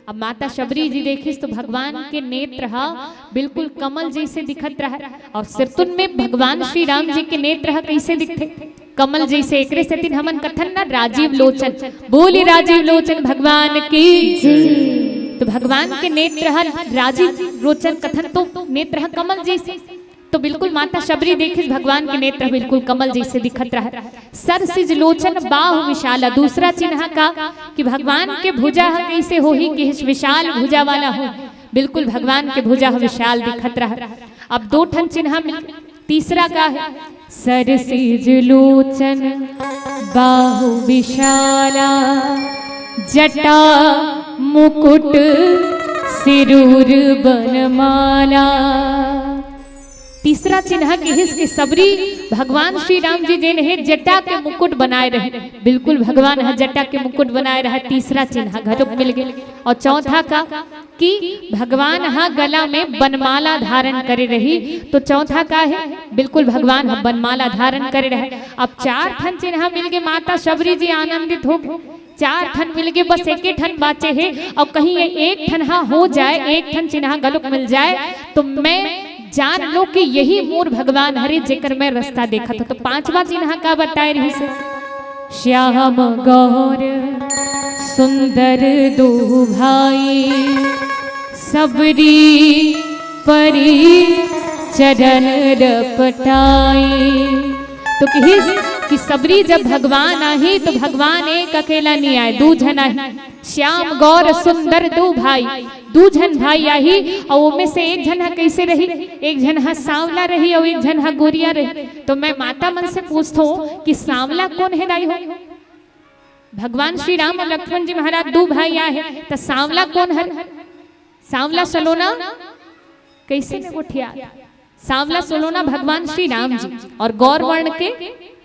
अब माता शबरी जी देखिस तो भगवान के नेत्र ह बिल्कुल कमल जैसे दिखत रहय। और सिरतुन में भगवान श्री राम जी के नेत्र ह कैसे दिखथे? कमल जैसे। एकरे सेतिन हमन कथन ना, राजीव लोचन। बोली राजीव लोचन भगवान की। तो भगवान के नेत्र ह राजीव लोचन कथन तो नेत्र ह कमल जैसे। तो बिल्कुल माता शबरी देखिस भगवान के नेत्र बिल्कुल कमल जैसे दिखत रहय। सरसिज लोचन बाहु विशाला। दूसरा चिन्हा का कि भगवान के भुजा ह कैसे होही, किहिस विशाल भुजा वाला हो। बिल्कुल भगवान के भुजा ह विशाल दिखत रहय। अब दो ठन चिन्हा मिल, तीसरा का हे? सरसिज लोचन बाहु विशाला, जटा मुकुट सिरूर बनमाला। तीसरा चिन्हा किहिस कि शबरी भगवान श्री राम जी जेन हे जटा के मुकुट बनाए रहे, बिल्कुल भगवान ह जटा के मुकुट बनाए रहे। तीसरा चिन्हा घलोक मिल गे। और चौथा का कि भगवान ह गला में बनमाला धारण करे रही, तो चौथा का हे? बिल्कुल भगवान ह बनमाला धारण करे रहे। अब चार ठन चिन्हा मिल गे, माता शबरी जी आनंदित हो गे। चार ठन मिल गे, बस एके ठन बाचे हे। और कहीं ये एक ठन ह हो जाए, एक ठन चिन्हा घलोक मिल जाए, तो मैं जान लो कि यही मोर भगवान हरे जेकर मैं रस्ता देखत हो। तो पांचवा चिन्हा का बताए रहिस हे? श्याम गौर सुंदर दो भाई, सबरी परी चरण रपटाई। तो किहिस कि शबरी जब भगवान आही तो भगवान एक अकेला नहीं आए, दू झन आही। श्याम गौर सुंदर दू भाई, दू झन भाई आही, अउ ओमे से एक झन ह कइसे रही? एक झन ह सांवला रही अउ एक झन ह गोरिया रही। तो मैं माता मन से पूछथों कि सांवला कोन हे दाई हो? भगवान श्री राम अउ लक्ष्मण जी महाराज दू भाई आहे, त सांवला कोन हर? सांवला सलोना कइसे में गोठिया? सांवला सलोना भगवान श्री राम जी अउ गौर वर्ण के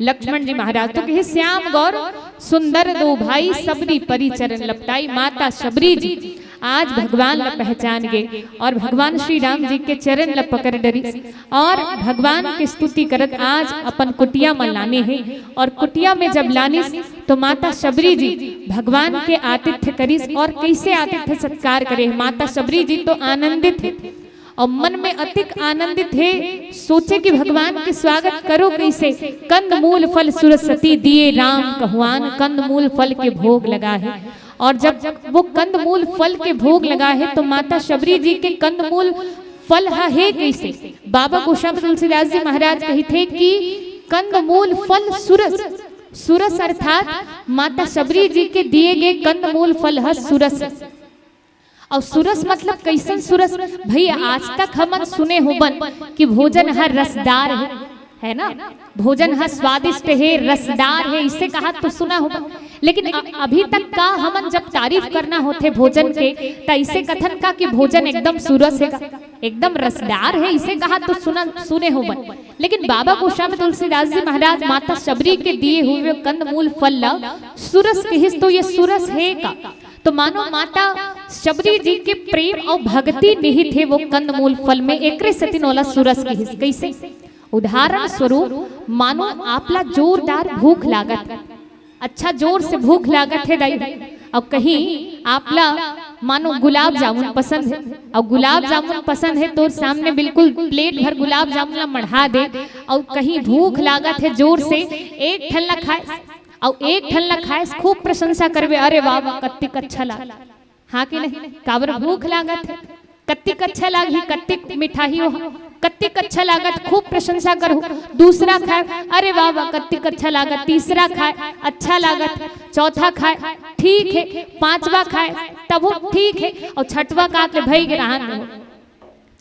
लक्ष्मण जी महाराज। तो कहे श्याम गौर सुंदर दो भाई, सबरी परी चरण लपटाई। माता शबरी जी आज भगवान ला पहचान गे अउ भगवान श्री राम जी के चरण ला पकड़ डरिस अउ भगवान के स्तुति करत आज अपन कुटिया म लाने हे। अउ कुटिया में जब लानिस तो माता शबरी जी भगवान के आतिथ्य करिस। अउ कइसे आतिथ्य सत्कार करे हे? माता शबरी जी तो आनंदित हे अउ मन में अतिक आनंदित हे, सोचे कि भगवान के स्वागत करो कइसे। कंद मूल फल सुरसति दिए राम कहु आन, कंद मूल फल के भोग लगा हे। अउ जब वो कंद मूल फल के भोग लगा हे तो माता शबरी जी के कंद मूल फल ह हे कइसे? बाबा गोस्वामी तुलसीदास जी महाराज कहिथे कि कंद मूल फल सुरस, सुरस अर्थात माता शबरी जी के दिए गे कंद मूल फल ह सुरस। अउ सुरस मतलब कइसन सुरस? भई, आज तक हमन सुने होबन कि भोजन ह रसदार हे, है ना? भोजन ह स्वादिष्ट हे, रसदार हे, इसे कहा तो सुना होबन। लेकिन अ-, अभी तक का हमन जब तारीफ करना होथे भोजन के, त इसे कथन का कि भोजन एकदम सुरस हे का, एकदम रसदार हे, इसे कहा तो सुना, सुने होबन। लेकिन बाबा गोस्वामी तुलसीदास जी महाराज माता शबरी के दिए हुए कंदमूल फल ला सुरस कहिस, तो ये सुरस हे का? तो मानो माता शबरी जी के प्रेम अउ भक्ति निहित हे वो कंदमूल फल में, एकरे सेतिन ओला सुरस कहिस। कइसे? उदाहरण स्वरूप, मानो आप ला जोरदार भूख लागत, अच्छा जोर से भूख लागत हे दाई, अउ कहीं आप ला मानो गुलाब जामुन पसंद हे, अउ गुलाब जामुन पसंद हे, तोर सामने बिल्कुल प्लेट भर गुलाब जामुन ला मढ़ा दे, अउ कहीं भूख लागत हे जोर से, एक ठन ला खाए, अउ एक ठन ला खाएस, खूब प्रशंसा करबे, "अरे वाह, वाह, कत्तिक अच्छा लाग।" हाँ कि नहीं? काबर भूख लागत हे, कत्तिक अच्छा लागही, कत्तिक मिठाही हो, कत्तिक अच्छा लागत, खूब प्रशंसा करहू। दूसरा खाए, "अरे वाह, वाह, कत्तिक अच्छा लागत।" तीसरा खाए, "अच्छा लागत।" चौथा खाए, "ठीक हे।" पांचवा खाए, तभो ठीक हे। अउ छठवा कात ले भई गे रहन हो।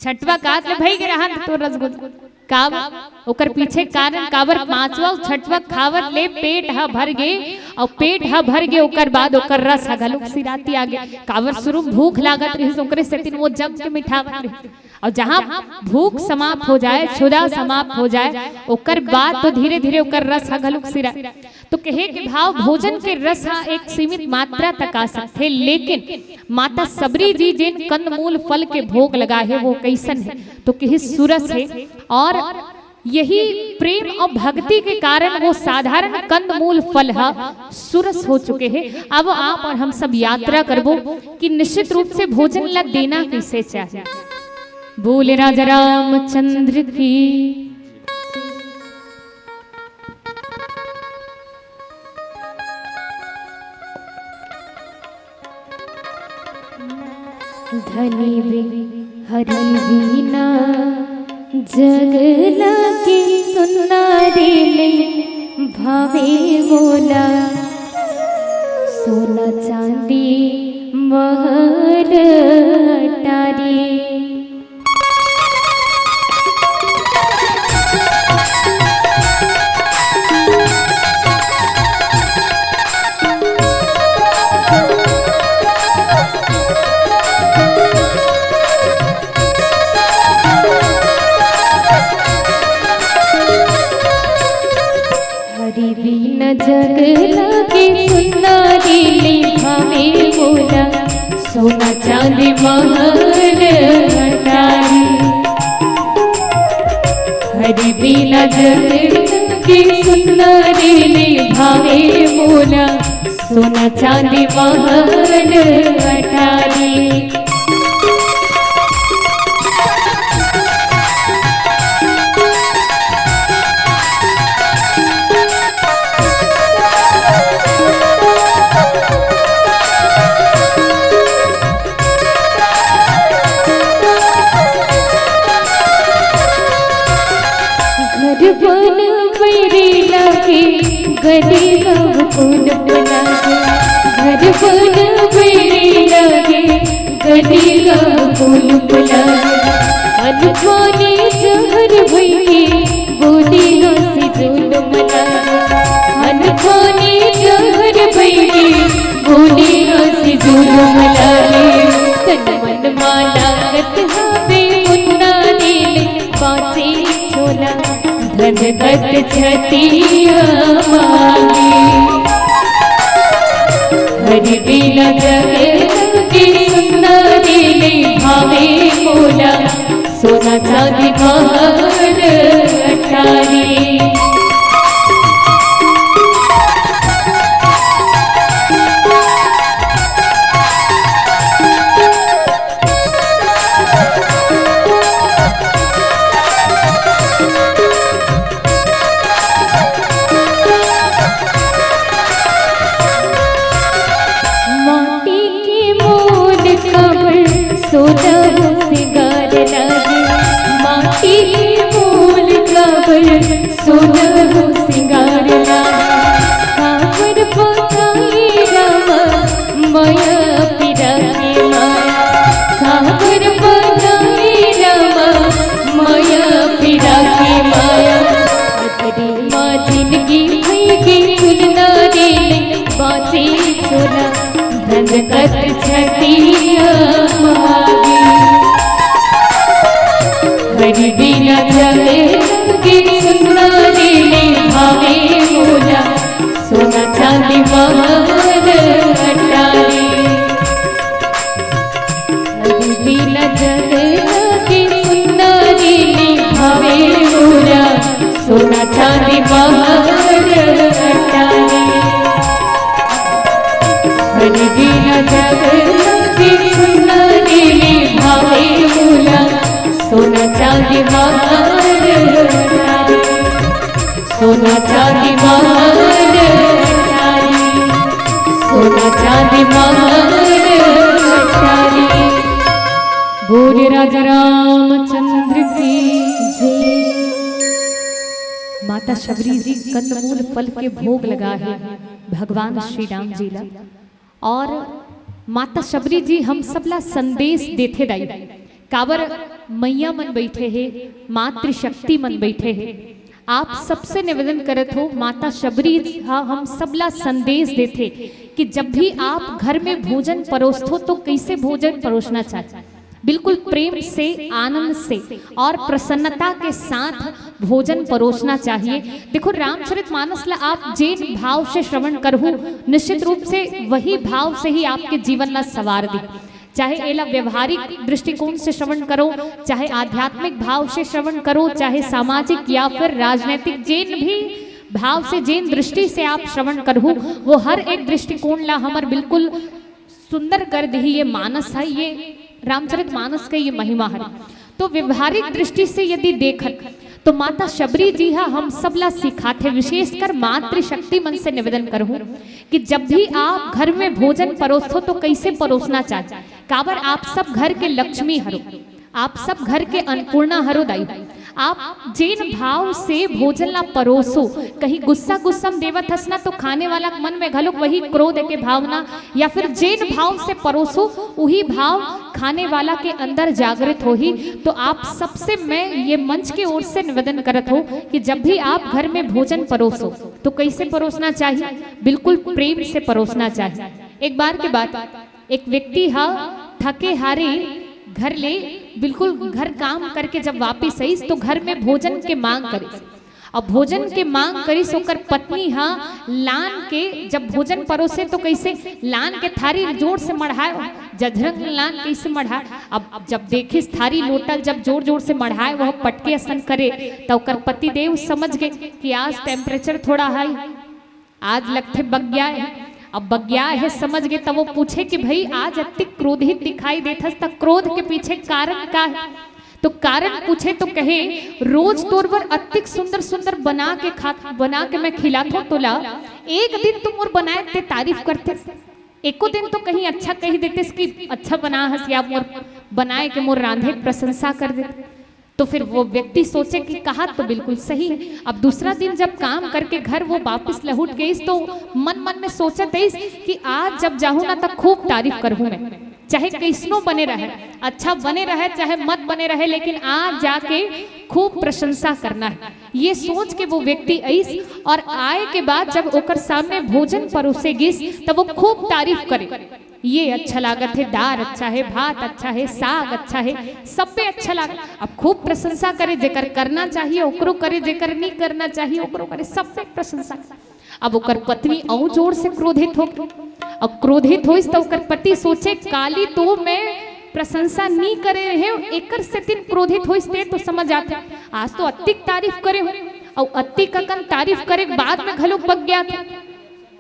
छठवा कात ले भई गे रहन तो रसगुल्ला। काबर? ओकर पीछे कारण काबर? पांचवा अउ छठवा खावत ले पेट ह भर गे, अउ पेट ह भर गे, ओकर बाद ओकर रस ह घलोक सिरातिया गे। काबर? शुरू में भूख लागत रहिस, ओकरे सेतिन वो जम के मिठावत रहिस। अउ जहां भूख समाप्त हो जाए, क्षुधा समाप्त हो जाए, ओकर बाद तो धीरे-धीरे ओकर रस ह घलोक सिरा। तो कहे के भाव, भोजन के रस ह एक सीमित मात्रा तक आ सकथे, लेकिन माता शबरी जी जेन कंदमूल फल के भोग लगा हे, वो कइसन हे? तो कहे सुरस हे। अउ यही प्रेम और भक्ति के कारण वो साधारण कंदमूल फल ह सुरस हो चुके हे। अब आप और हम सब यात्रा करबो कि निश्चित रूप से भोजन ला देना कैसे चाहिए। बोले राजा रामचंद्र की। धनी बे हरि बिना जग लागे सुन्ना रे, नइ भावे मोला सोना चांदी महल अटारी। हरि बिना जग लागे सुन्ना रे, नइ भावे मोला सोना चांदी महल अटारी। हरि बिना जग लागे सुन्ना रे, नइ भावे मोला सोना चांदी महल अटारी। घर बनबे रे लागे गली गाँव कुल बुलागे, घर बनबे रे लागे गली गाँव कुल बुलागे। अनपानी जहर भइगे बोली हँसी जुलुम लागे, अनपानी जहर भइगे बोली हँसी जुलुम लागे। तन मन मा लागत हवे मुन्ना रे, नइ बाँचे छोला धन कत छतिया मागे। हरि बिना जग लागे सुन्ना रे, नइ भावे मोला सोना चांदी महल अटारी। माटी के मोल काबर सोना हो सिंगार लागे, माटी के मोल काबर सोना हो सिंगार लागे। काबर बताई रामा मया पीरा के माया, काबर बताई रामा मया पीरा के माया। तेरी माँ जिनगी भइगे सुन्ना रे, नइ बाँचे छोला धन कत छतिया मागे। हरि बिना जग लागे सुन्ना रे, नइ भावे मोला सोना चांदी महल अटारी। हरि बिना जग लागे सुन्ना रे, नइ भावे मोला सोना चांदी महल अटारी। हरि बिना जग लागे सुन्ना रे, नइ भावे मोला सोना चांदी महल अटारी। सोना चांदी महल अटारी, सोना चांदी महल अटारी। बोले राजा रामचंद्र की जय। माता शबरी जी कंदमूल फल के भोग लगा हे भगवान श्री राम जी ला। और माता शबरी जी हम सबला संदेश देथे दाई, काबर मैया मन बइठे हे, मातृशक्ति मन बइठे हे। आप सबसे निवेदन करत हो, माता शबरी जी ह हम सबला संदेश देथे कि जब भी आप घर में भोजन परोसथो तो कैसे भोजन परोसना चाहिए। बिल्कुल प्रेम से, आनंद से और प्रसन्नता के साथ भोजन परोसना चाहिए। देखो, रामचरित मानस ला आप जेन भाव से श्रवण करहु, निश्चित रूप से वही भाव से ही आपके जीवन ला सवार दी। चाहे एला व्यवहारिक दृष्टिकोण से श्रवण करो, चाहे आध्यात्मिक भाव से श्रवण करो, चाहे सामाजिक या फिर राजनीतिक, जेन भी भाव से, जेन दृष्टि से आप श्रवण करहू, वो हर एक दृष्टिकोण ला हमर बिल्कुल सुंदर कर दिही। ये मानस है, ये रामचरित मानस के ये महिमा है। तो व्यवहारिक दृष्टि से यदि देखत, तो माता शबरी जी हा हम सब ला सिखाथे, विशेषकर मातृशक्ति मन से निवेदन करहूँ कि जब भी आप घर में भोजन परोसो, तो कैसे परोसना चाहिए। काबर आप सब घर के लक्ष्मी हरो, आप सब घर के अन्नपूर्णा हरो दाई। आप जेन भाव से भोजन ला परोसो, कहीं गुस्सा गुस्सा में देवत हस ना, तो खाने वाला के मन में घलोक वही क्रोध के भावना या फिर जेन भाव से परोसो, वही भाव खाने वाला के अंदर जागृत होही। तो आप सबसे मैं ये मंच के ओर से निवेदन करत हो कि जब भी आप घर में भोजन परोसो, तो कैसे परोसना चाहिए? बिल्कुल प्रेम से परोसना चाहिए। एक बार के बात, एक व्यक्ति हा थके हारे घर ले, बिल्कुल घर काम करके जब वापिस आइस, तो घर में भोजन के मांग करिस। अब भोजन के मांग करिस, ओकर पत्नी हा लान के जब भोजन परोसे, तो कैसे लान के थारी जोर से मढ़ाए, जझरंग लान कैसे मढ़ाए। अब जब देखिस थारी लोटा ल जब जोर जोर से मढ़ाए, वह पटके असन करे, त ओकर पतिदेव समझ गे कि आज temperature थोड़ा high, आज लगथे बग्या हे। अब बग्या हे समझ गे, त वो पूछे कि भाई, आज अतिक क्रोधित दिखाई देथस, त क्रोध के पीछे कारण का हे? तो कारण पूछे तो कहे, रोज तोर बर अतिक सुंदर सुंदर बना के खा, बना के मैं खिलाथों तोला, एक दिन तो मोर बनाए ते तारीफ करथेस, एको दिन तो कहीं अच्छा कही देतेस कि अच्छा बना हस, या मोर बनाए के, मोर रांधे के प्रशंसा कर देते। तो फिर वो व्यक्ति सोचे कि कहा तो बिल्कुल सही है। अब दूसरा दिन जब काम करके घर वो वापस लहुट गईस, तो मन मन में सोचत आइस कि आज जब जाहूं ना, त खूब तारीफ करहूं मैं, चाहे कैसनो बने रहे, अच्छा बने रहे चाहे मत बने रहे, लेकिन आज जाके खूब प्रशंसा करना है। ये सोच के वो व्यक्ति आइस और आए के बाद जब ओकर सामने भोजन परोसे गिस, तब वो खूब तारीफ करे, ये अच्छा लागत हे, दार अच्छा हे, भात अच्छा हे, साग अच्छा हे, सब्बे अच्छा लागत। अब खूब प्रशंसा करे, जेकर करना चाहिए ओकरो करे, जेकर नहीं करना चाहिए ओकरो करे, सब्बे प्रशंसा। अब ओकर पत्नी अउ जोर से क्रोधित हो गई। अब क्रोधित होइस त ओकर पति सोचे, काली तो मैं प्रशंसा नहीं करे रहे, एकर सेतिन क्रोधित होइस, ते तो समझ आथे। आज तो अतिक तारीफ करे हो, अउ अतिक अकन तारीफ करे के बाद में घलो बग्याथे।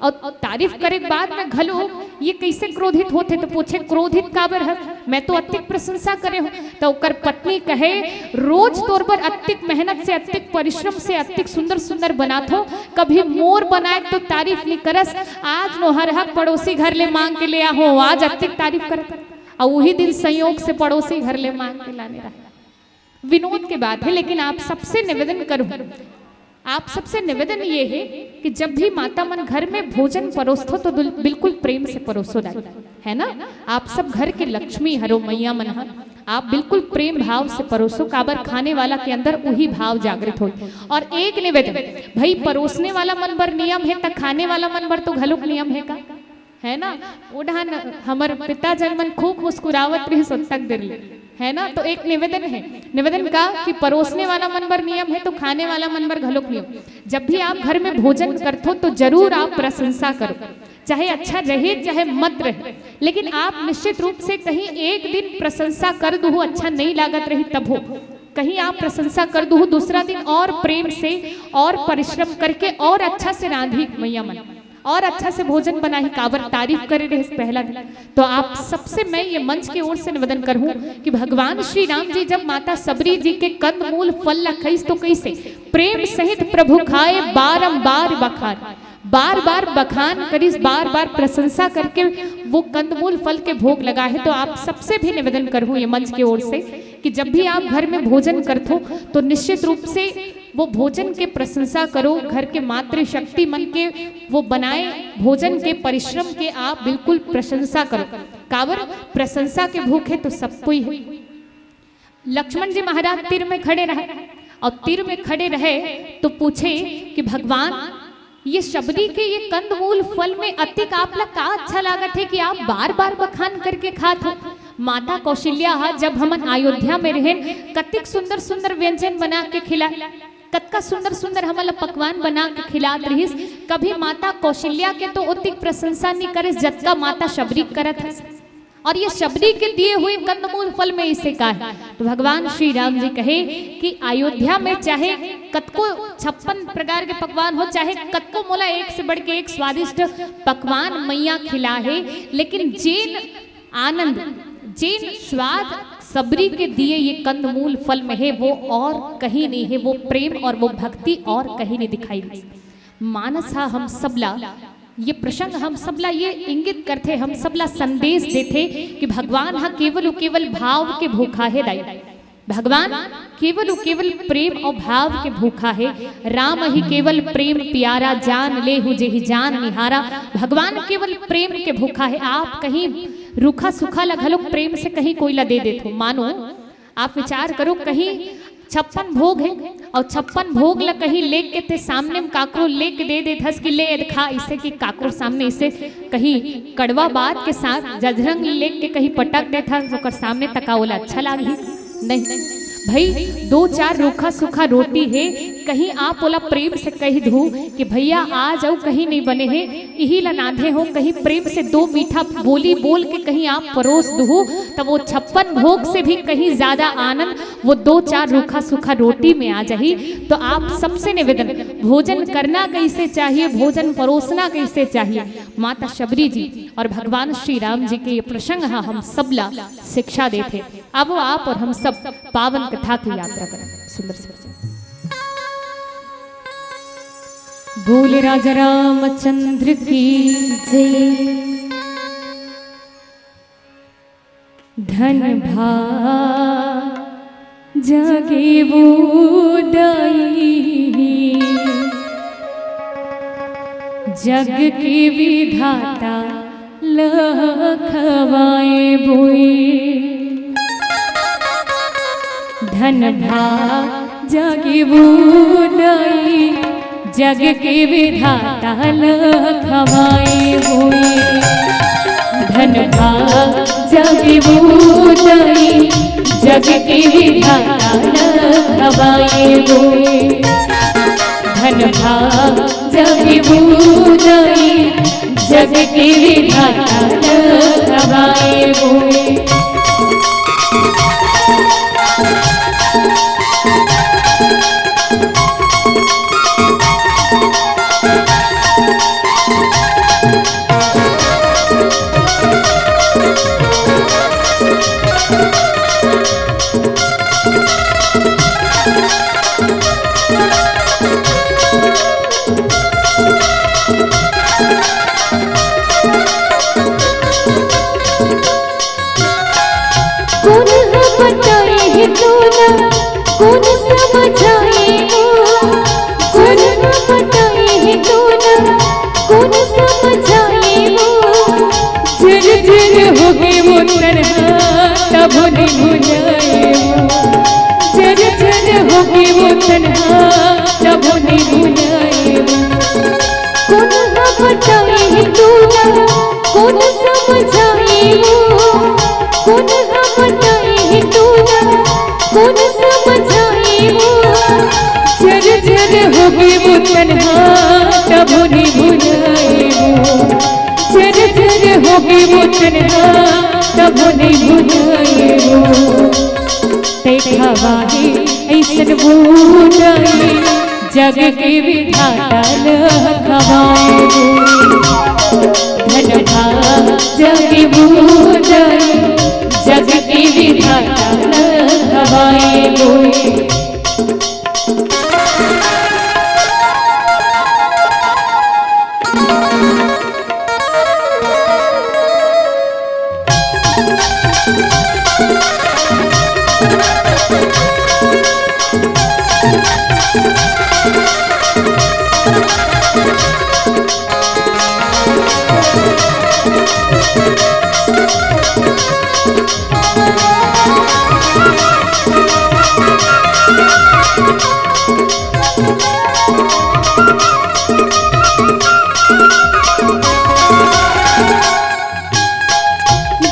अउ तारीफ करे के बाद में घलो ये कैसे क्रोधित होथे? तो पूछे, क्रोधित काबर हस? मैं तो अतिक प्रशंसा करे हूँ। तो ओकर पत्नी कहे, रोज तोर बर अतिक मेहनत से, अतिक परिश्रम से, अतिक सुंदर सुंदर बनाथो, कभी मोर बनाए तो तारीफ नहीं करस। आज नोहर हक पड़ोसी घर ले मांग के ले आहो, आज अतिक तारीफ करत, अउ वही दिन संयोग से पड़ोसी घर ले मांग के लाने रहे। विनोद के बात है, लेकिन आप सबसे निवेदन करूँ, आप सबसे निवेदन ये है कि जब भी माता मन घर में भोजन परोसथो, तो दुल-, बिल्कुल प्रेम से परोसो दाई, है ना? आप सब घर के लक्ष्मी हरो, मैया मन ह, आप बिल्कुल प्रेम भाव से परोसो, काबर खाने वाला के अंदर वही भाव जागृत होई। और एक निवेदन, भाई, परोसने वाला मन बर नियम है, त खाने वाला मन बर तो घलोक नियम है का? है ना? ओ डहन हमर पिताजन मन खूब मुस्कुरावत रहिस ओतक देर ले, है ना? तो एक निवेदन है, निवेदन का कि परोसने वाला मन बर नियम है, तो खाने वाला मन बर घलोक नियम। जब भी आप घर में भोजन करथो, तो जरूर आप प्रशंसा करो, चाहे अच्छा रहे चाहे मत रहे, लेकिन आप निश्चित रूप से कहीं एक दिन प्रशंसा कर दुहू, अच्छा नहीं लागत रही तब हो, कहीं आप प्रशंसा कर दुहू, दूसरा दिन और प्रेम से और परिश्रम करके और अच्छा से रांधी मैया मन, और अच्छा से भोजन बनाही, काबर तारीफ करे रहे पहला दिन। तो आप सबसे मैं ये मंच के ओर से निवेदन करूं कि भगवान श्री राम जी जब माता सबरी जी के कंदमूल फल ला खईस, तो कैसे प्रेम सहित प्रभु खाए बारंबार बखान, बार बार बखान करिस, बार बार प्रशंसा करके वो कंदमूल फल के भोग लगा है। तो आप सबसे भी निवेदन करूं ये मंच के ओर से कि जब भी आप घर में भोजन करथो, तो निश्चित रूप से वो भोजन के प्रशंसा करो, घर के मातृशक्ति मन के वो बनाए भोजन के परिश्रम के आप बिल्कुल प्रशंसा करो। काबर? प्रशंसा के भूखे तो सब कोई है। लक्ष्मण जी महाराज तीर में खड़े रहे, और तीर में खड़े रहे तो पूछे कि भगवान, ये शबरी के ये कंदमूल फल में अतिक आप ला का अच्छा लागत है कि आप बार बार बखान करके खात हो? माता कौशल्या हा जब हमन अयोध्या में रहेन, कतिक सुंदर सुंदर व्यंजन बना के खिला, कतका सुंदर सुंदर हमन ला पकवान बना के खिलात रहिस। कभी माता कौशल्या के तो ओतिक प्रशंसा नहीं करिस जतका माता शबरी करत हस। और ये शबरी के दिए हुए कंदमूल फल में इसे का है? तो भगवान श्री राम जी कहे कि अयोध्या में चाहे कतको छप्पन प्रकार के पकवान हो, चाहे कतको मोला एक से बढ़ के एक स्वादिष्ट पकवान मैया खिला है, लेकिन जेन आनंद, जेन स्वाद शबरी के दिए ये कंदमूल फल में है, वो और कहीं नहीं है। वो प्रेम और वो भक्ति और कहीं नहीं दिखाई दी। मानस हा हम सबला, ये प्रसंग हम सबला ये इंगित करथे, हम सबला संदेश देथे कि भगवान हा केवल अउ केवल भाव के भूखा हे दाई। भगवान केवल अउ केवल प्रेम और भाव के भूखा हे। राम ही केवल प्रेम प्यारा, जान लेहु जेहि जान निहारा। भगवान केवल प्रेम के भूखा हे। आप कहीं रूखा सूखा ला घलो प्रेम से कहीं कोई ला दे देथो, मानो आप विचार करो, कहीं छप्पन भोग हे और छप्पन भोग ला कहीं लेके ते सामने में काकरो लेके दे देथस कि ले एद खा, इसे कि काकरो सामने इसे कहीं कड़वा बात के साथ जजरंग लेके कहीं पटक देथस, ओकर सामने तका ओला अच्छा लागही? नहीं भाई, दो चार रूखा सूखा रोटी हे, कहीं आप ओला प्रेम से कह दू कि भैया आज अउ कहीं नहीं बने हे, इही ला नाधे हो, कहीं प्रेम से दो मीठा बोली बोल के कहीं आप परोस दू, तब वो छप्पन भोग से भी कहीं ज्यादा आनंद वो दो चार रूखा सूखा रोटी में आ जाही। तो आप सबसे निवेदन, भोजन करना कैसे चाहिए, भोजन परोसना कैसे चाहिए, माता शबरी जी और भगवान श्री राम जी के ये प्रसंग हा हम सबला शिक्षा देथे। अब आप और हम सब पावन कथा की यात्रा करें। सुंदर से बोल राजा रामचंद्र की जय। धन भा जागे वो दाई, जग के विधाता लखवाए बोए। धन भा जागे वो दाई, जग के विधाता लखवाए बोए। धन भा जागे वो दाई, जग के विधाता लखवाए बोए। धन भा जागे वो दाई, जग के विधाता लखवाए बोए। कोन ह बताए हे तोला, कोन समझाए हो? कोन ह बताए हे तोला, कोन समझाए हो? झर झर होगे वो तनहा, तभो नइ भुलाए हो। झर झर होगे वो तनहा, तभो नइ भुलाए हो। कोन ह बताए हे तोला, कोन समझाए हो? कोन ह बताए हे तोला, कोन समझाए हो? झर झर होगे वो तनहा, तभो नइ भुलाए हो। झर झर होगे वो तनहा, तभो नइ भुलाए हो। ते खवाए अइसन वो दाई, जग के विधाता लखवाए बोए। धन भा जागे वो दाई, जग के विधाता लखवाए बोए।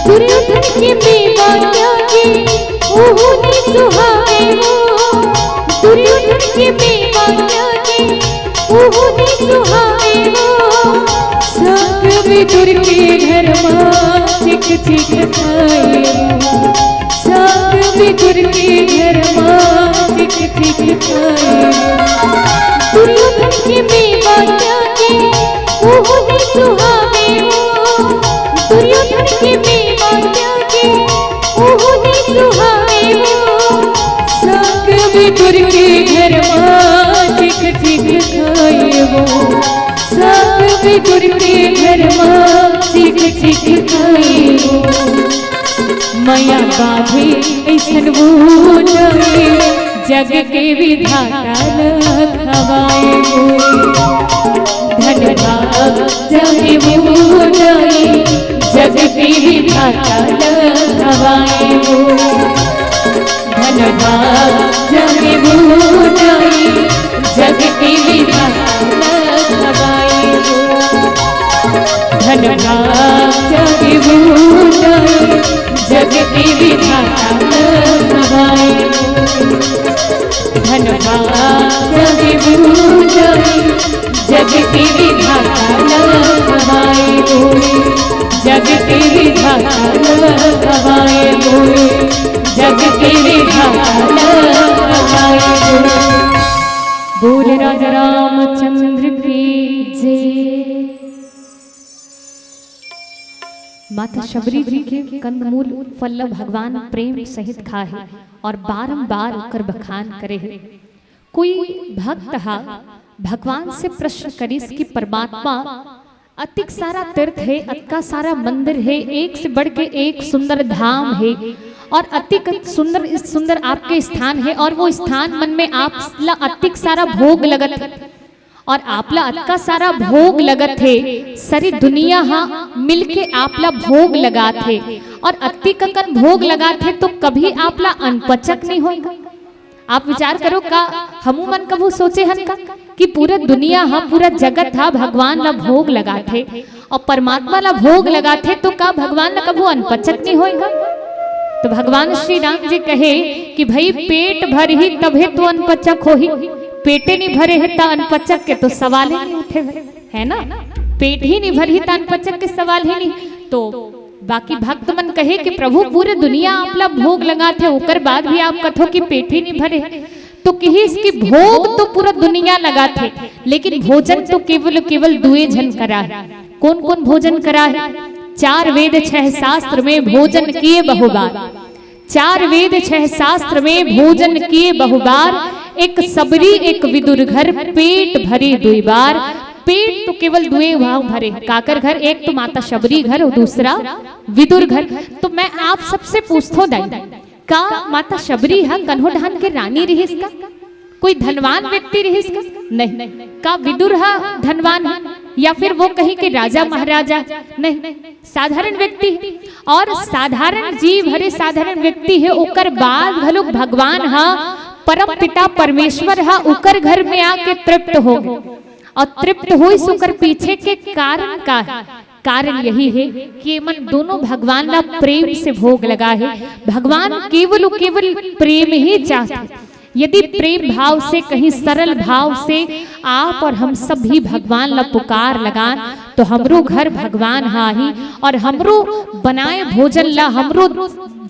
दुर्योधन के मेवा त्यागे, ओहू नइ सुहावे हो। दुर्योधन के मेवा त्यागे, ओहू नइ सुहावे हो। संग विदुर के घर मा चिख चिख कुकुर के घर मा चिक चिक खाए वो, मया बाबे ऐसन वो दाई, जग के विधाता ल खवाए वो। धन्यवाद जाने वो दाई, जग के विधाता ल खवाए वो। धन्यवाद जाने वो दाई, जग के विधाता ल खवाए वो। धन्यवाद जाने वो दाई, जग के विधाता ल खवाए वो। धन्यवाद जाने वो दाई, जग के विधाता ल खवाए वो। जग के विधाता ल खवाए वो। जग के विधाता ल खवाए वो। बोल राजा रामचंद्र की जय। माता शबरी जी के कंदमूल फल ल भगवान प्रेम सहित खाए हे और बारंबार ओकर बखान करे हे। कोई भक्त हा भगवान से प्रश्न करिस कि परमात्मा, अतिक सारा तीर्थ हे, अतका सारा मंदिर हे, एक से बढ़ के एक सुंदर धाम हे और अतिक सुंदर सुंदर आपके स्थान हे और वो स्थान मन में आप ला अतिक सारा भोग लगत हे और आप ला अतका सारा भोग लगत हे, सरी दुनिया हा मिलके आप ला भोग लगात हे और अतिक अकन भोग लगात हे तो कभी आप ला अनपचक नहीं होएगा। आप विचार करो, का हमू मन कभू सोचे हन का कि पूरा दुनिया हा, पूरा जगत हा भगवान ला भोग लगाथे और परमात्मा ला भोग लगाथे तो का भगवान ला कभू अनपचक नहीं होएगा? तो भगवान श्री राम जी कहे कि भाई, पेट भरही तभे तो अनपचक होही, पेटे नहीं भरे हे त अनपचक के तो सवाल ही नहीं उठे भाई, है ना? पेट ही नहीं भरही त अनपचक के सवाल ही नहीं। तो बाकी भक्त मन कहे कि प्रभु, पूरे दुनिया आप ला भोग लगाथे, ओकर बाद भी आप कथो कि पेट ही नहीं भरे। तो किहिस कि भोग तो पूरा दुनिया लगाथे, लेकिन भोजन तो केवल, केवल दुए झन करा हे। कौन कौन भोजन करा हे? चार वेद छह शास्त्र में भोजन किए बहुबार। चार वेद छह शास्त्र में भोजन किए बहुबार, एक सबरी एक विदुर घर, पेट भरे दुई बार। पेट तो केवल दुए भाव भरे, काकर घर? एक तो माता शबरी घर और दूसरा विदुर घर। तो मैं आप सबसे पूछथो दाई, का माता शबरी हा कन्हो ढान के रानी रिहिस का? कोई धनवान व्यक्ति रिहिस का? नहीं। का विदुर हा धनवान हे या फिर वो कहीं के राजा महाराजा? नहीं, साधारण व्यक्ति हे। और साधारण जीव हरे, साधारण व्यक्ति हे, ओकर बाद घलो भगवान हा, परम पिता परमेश्वर हा ओकर घर में आके तृप्त हो गे। और तृप्त होइस ओकर पीछे के कारण का हे? कारण यही हे कि एमन दोनों भगवान ला प्रेम से भोग लगा हे। भगवान केवल, केवल प्रेम ही चाहथे। यदि प्रेम भाव से, कहीं सरल भाव से आप और हम सब भी भगवान ला पुकार लगान, तो हमरो घर भगवान हा आही और हमरो बनाए भोजन ला, हमरो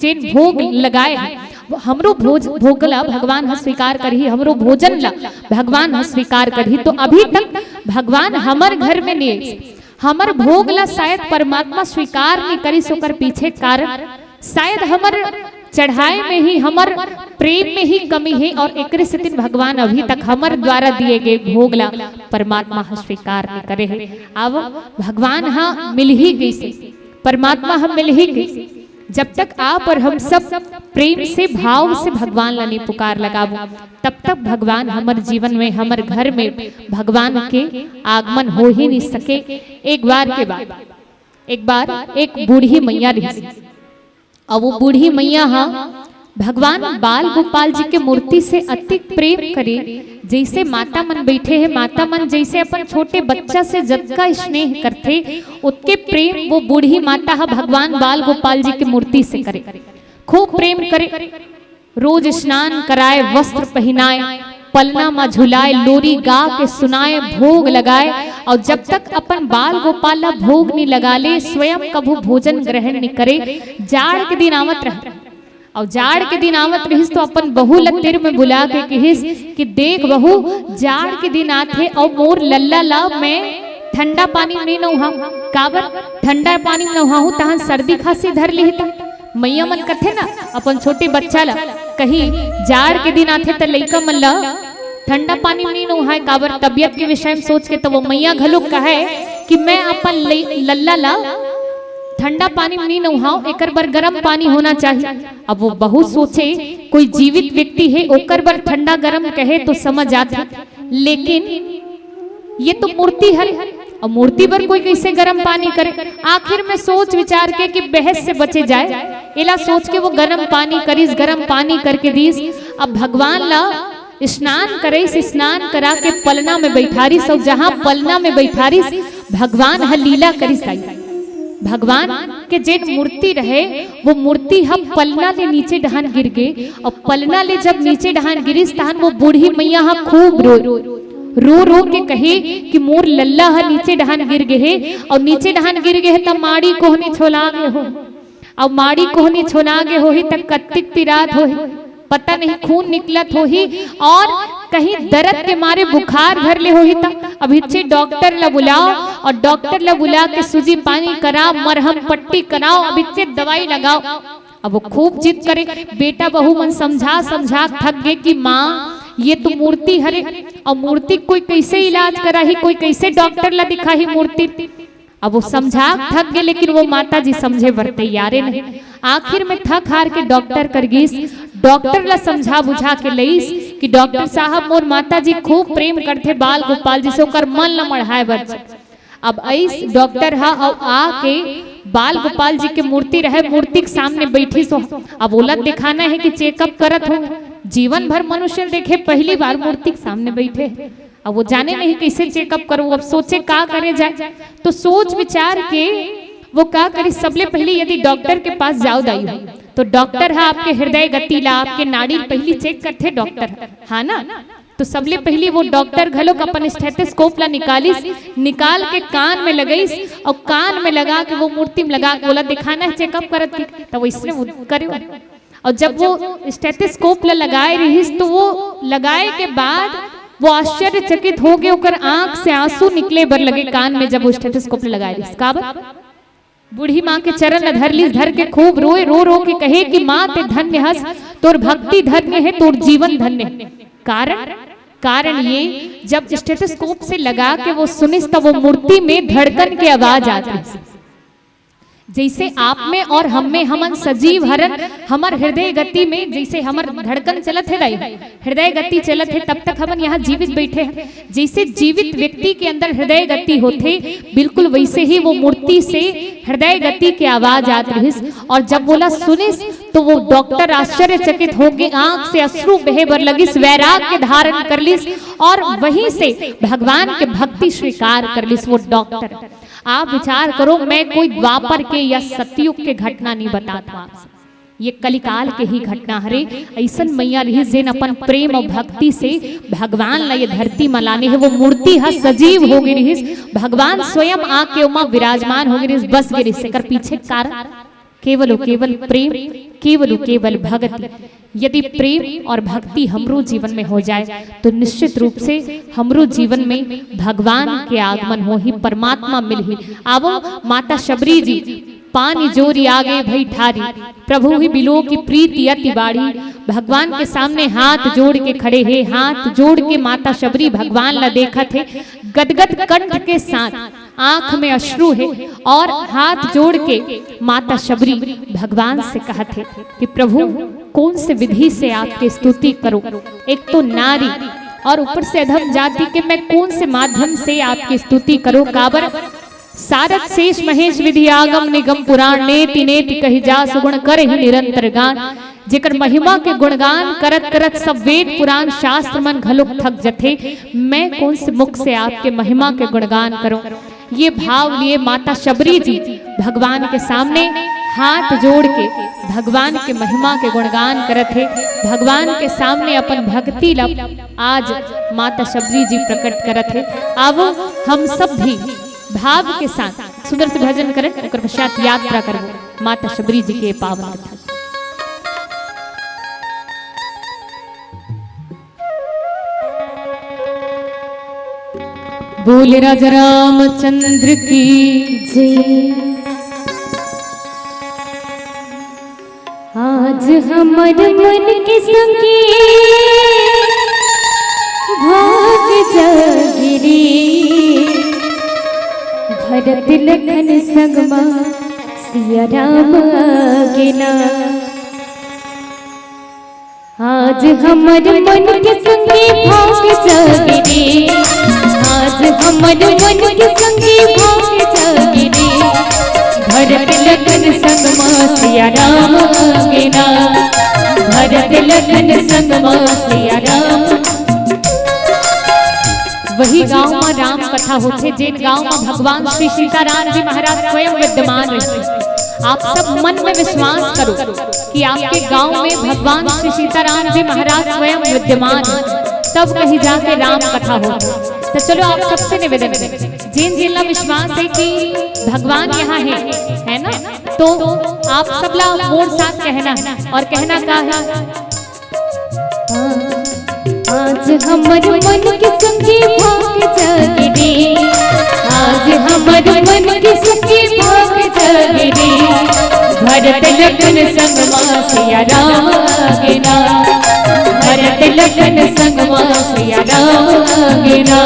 जेन भोग लगाए हे, हमरो भोज-, भोग ला भगवान हा स्वीकार करही, हमरो भोजन ला भगवान हा स्वीकार करही। तो अभी तक भगवान हमर घर में नहीं, हमर भोग ला शायद परमात्मा स्वीकार नहीं करिस, ओकर पीछे कारण शायद हमर चढ़ाए में ही, हमर प्रेम में ही कमी हे और एकरे सेतिन भगवान अभी तक हमर द्वारा दिए गए भोग ला परमात्मा हा स्वीकार नहीं करे हे। अब भगवान हा मिल ही गइसे, परमात्मा हा मिल ही गइसे। जब तक आप और हम सब प्रेम से, भाव से भगवान ला नहीं पुकार लगाबो, तब तक भगवान हमर जीवन में, हमर घर में भगवान के आगमन हो ही नहीं सके। एक बार के बाद, एक बार एक बूढ़ी मैया रहिस, और वो बूढ़ी मैया हा भगवान बाल गोपाल जी के मूर्ति से अतिक प्रेम करे। जैसे माता मन बैठे हे, माता मन जैसे अपन छोटे बच्चा से जतका स्नेह करथे, ओतके प्रेम वो बूढ़ी माता हा भगवान बाल गोपाल जी के मूर्ति से करे, खूब प्रेम करे। रोज स्नान कराए, वस्त्र पहिनाए, पलना म झुलाए, लोरी गा के सुनाए, भोग लगाए, और जब तक अपन बाल गोपाल ला भोग नी लगा ले, स्वयं कभू भोजन ग्रहण नी करे। जाड़ के दिन आवत रहे, और जाड़ के दिन आवत रहिस तो अपन बहू ला तिर में बुला के कहिस कि देख बहू, जाड़ के दिन आथे और मोर लल्ला ला मैं ठंडा पानी में नहाऊं। काबर? ठंडा पानी में नहाऊं तहन सर्दी खांसी धर लिही त। मैया मन कथे ना अपन छोटे बच्चा ला, कहीं जाड़ के दिन आथे त लइका मन ला ठंडा पानी में नहीं नहाए, काबर? तबियत के विषय में सोच के। तो वो मैया घलो कहे कि मैं अपन लइ-, लल्ला ला ठंडा पानी में नी नहाओ, एकर बर गरम पानी होना चाहिए। अब वो बहुत सोचे, कोई जीवित व्यक्ति है, ओकर बर ठंडा गरम कहे तो समझ आथे, लेकिन ये तो मूर्ति हरे, और मूर्ति बर कोई कैसे गरम पानी करे? आखिर में सोच विचार के कि बहस से बचे जाए, एला सोच के वो गरम पानी करिस, गरम पानी करके दिस। अब भगवान ला स्नान करिस, स्नान करा के पलना में बैठारिस, और जहाँ पलना में बैठारिस, भगवान ह लीला करिस आई। भगवान के जेन मूर्ति रहे, वो मूर्ति ह पलना ले नीचे डहान गिर गे, और पलना ले जब नीचे डहान गिरिस, तहन वो बूढ़ी मैया ह खूब रो, रो रो के कहे कि मोर लल्ला ह नीचे डहान गिर गे हे, और नीचे डहान गिर गे हे, त माड़ी कोहनी छोला गे हो, और माड़ी कोहनी छोला गे होही, त कत्तिक पिरात होही, पता नहीं खून निकलत होही, और कहीं दर्द के मारे बुखार धर ले होही, त अभिच्चे डॉक्टर ला बुलाओ, और डॉक्टर ला बुला के सूजी पानी कराओ, मरहम पट्टी कराओ, अभिच्चे दवाई लगाओ। अब वो खूब जिद करे, बेटा बहू मन समझा समझा थक गे कि माँ, ये तो मूर्ति हरे, और मूर्ति कोई कैसे इलाज कराही, कोई कैसे डॉक्टर ला दिखाही मूर्ति। अब वो समझा थक गे, लेकिन वो माता जी समझे बर तैयारे नहीं। आखिर में थक हार के डॉक्टर कर गिस, डॉक्टर ला समझा बुझा के लइस कि डॉक्टर साहब, मोर माता जी खूब प्रेम करथे बाल गोपाल जी से, ओकर मन ला मढ़ाए बर। अब अइस डॉक्टर ह, अउ आके बाल गोपाल जी के मूर्ति रहे, मूर्ति के सामने बैठिस हो। अब ओला दिखाना है कि चेकअप करत हो, जीवन भर मनुष्य देखे, पहली बार मूर्ति के सामने बैठे। अब वो जाने नहीं कैसे चेकअप करो, अब सोचे का करे जाए। तो सोच विचार के वो का करिस, सबले पहले यदि डॉक्टर के पास जाओ दाई हो, तो डॉक्टर ह आपके हृदय गति ला, आपके नाड़ी ला पहली चेक करथे डॉक्टर, हाँ ना? तो सबले पहली वो डॉक्टर घलोक अपन स्टेथोस्कोप ला निकालिस, निकाल के कान में लगाइस, और कान में लगा के वो मूर्ति में लगा के ओला दिखाना है चेकअप करत के, तो वो इसने वो करे। और जब वो स्टेथोस्कोप ला लगाए रहिस, तो वो लगाए के बाद वो आश्चर्यचकित हो गे, ओकर आंख से आंसू निकले बर लगे कान में, जब वो स्टेथोस्कोप ला लगाए रहिस। काबर? बूढ़ी माँ के चरण ल धर लिस, धर के खूब रोए, रो रो के कहे कि माँ, ते धन्य हस, तोर भक्ति धन्य है, तोर जीवन धन्य है। कारण, कारण ये, जब स्टेथोस्कोप से लगा के वो सुनिस, तब वो मूर्ति में धड़कन के आवाज आत रहिस। जैसे आप में और हम में, हमन सजीव हरन, हमर हृदय गति में जैसे हमर धड़कन चलत है दाई, हृदय गति चलत है, तब तक हमन यहाँ जीवित बैठे हैं। जैसे जीवित व्यक्ति के अंदर हृदय गति होथे, बिल्कुल वैसे ही वो मूर्ति से हृदय गति के आवाज आत रहिस। और जब वोला सुनिस, तो वो डॉक्टर आश्चर्यचकित हो गे, आंख से अश्रु बहे बर लगिस, वैराग्य धारण कर लिस, और वहीं से भगवान के भक्ति स्वीकार कर लिस वो डॉक्टर। आप विचार करो, मैं कोई द्वापर के या सतयुग के घटना नहीं बतात हूँ, ये कलिकाल के ही घटना हरे। अइसन मैया रहिस, जेन अपन प्रेम और भक्ति से भगवान ला ये धरती म लाने हे। वो मूर्ति ह सजीव हो गे रहिस, भगवान स्वयं आके ओमा विराजमान हो गे रहिस, बस गे रहिस। एकर पीछे कारण केवल और केवल प्रेम, केवल और केवल भक्ति। यदि प्रेम और भक्ति हमरो जीवन में हो जाए, तो निश्चित रूप से हमरो जीवन में भगवान के आगमन होही, परमात्मा मिलही। आवो माता शबरी जी, पानी जोरी आगे भई ठारी, प्रभु ही बिलो की प्रीति अति बाढ़ी। भगवान के सामने हाथ जोड़ के खड़े हे, हाथ जोड़ के माता शबरी भगवान ला देखत हे, गदगद कंठ के साथ आंख में अश्रु हे और हाथ जोड़ के माता शबरी भगवान से कहत हे कि प्रभु, कौन से विधि से आपकी स्तुति करूं? एक तो नारी और ऊपर से अधम जाति के, मैं कौन से माध्यम से आपकी स्तुति करूं? काबर सारद शेष महेश विधि आगम निगम पुराण, नेति नेति कहि जा सुगुण करहि निरंतर गान। जेकर महिमा के गुणगान करत करत सब वेद पुराण शास्त्र मन घलोक थक जथे। मैं कौन से मुख से आपके महिमा के गुणगान करूं? ये भाव लिए माता शबरी जी भगवान के सामने हाथ जोड़ के भगवान के महिमा के गुणगान करत हे, भगवान के सामने अपन भक्ति ला आज माता शबरी जी प्रकट करत हे। आवो हम सब भी भाव के साथ सुंदर से भजन करन, ओकर पश्चात यात्रा करबो माता शबरी जी के पावन कथा। बोल राजा रामचंद्र की जय। आज हमर मन के संगे भाग जागे रे, भरत लखन संग मा सिया राम आगे ना। आज हमर मन के संगे भाग जागे रे, आज हमर मन के संगे भाग जागे रे। भरत लखन संग मा सिया राम आगे ना, भरत लखन संग मा सिया राम। वही गांव में राम कथा होथे, जेन गांव में भगवान श्री सीताराम जी महाराज स्वयं विद्यमान रहे। आप सब मन में विश्वास करो कि आपके गांव में भगवान श्री सीताराम जी महाराज स्वयं विद्यमान है, तब कहीं जाके राम कथा हो। तो चलो, आप सबसे निवेदन है, जेन जेन ला विश्वास है कि भगवान यहाँ है, है ना, तो आप सब ला मोर साथ कहना है। और कहना का है? आज हमर मन के संगे भाग जागे रे, आज हमर मन के संगे भाग जागे रे। भरत लखन संग मा सिया राम आगे ना, भरत लखन संग मा सिया राम आगे ना।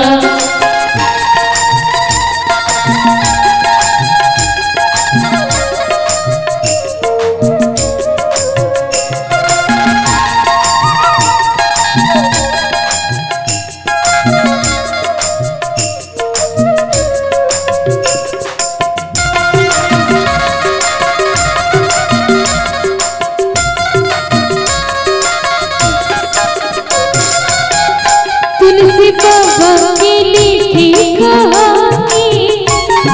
तुलसी बाबा की लिखी कहानी,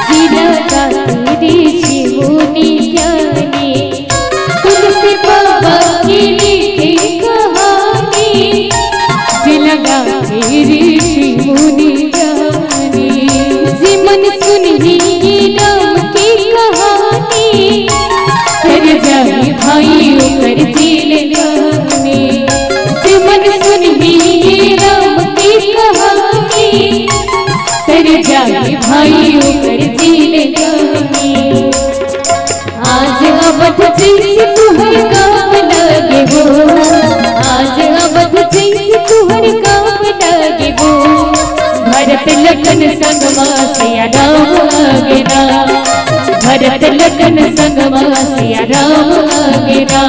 जिला गाती ऋषि मुनि ज्ञानी। तुलसी बाबा की लिखी कहानी, जिला गाती ऋषि मुनि ज्ञानी। जी मन सुनही राम की कहानी, तर जाही भाई ओकर जिनगानी। जी मन सुनही राम की कहानी, तर जाही भाई ओकर जिनगानी। आज अवध जैसे तुहर काम लागे हो, आज अवध जैसे तुहर काम लागे हो। भरत लखन संग मा सिया राम आगे ना, भरत लखन संग मा सिया राम आगे ना।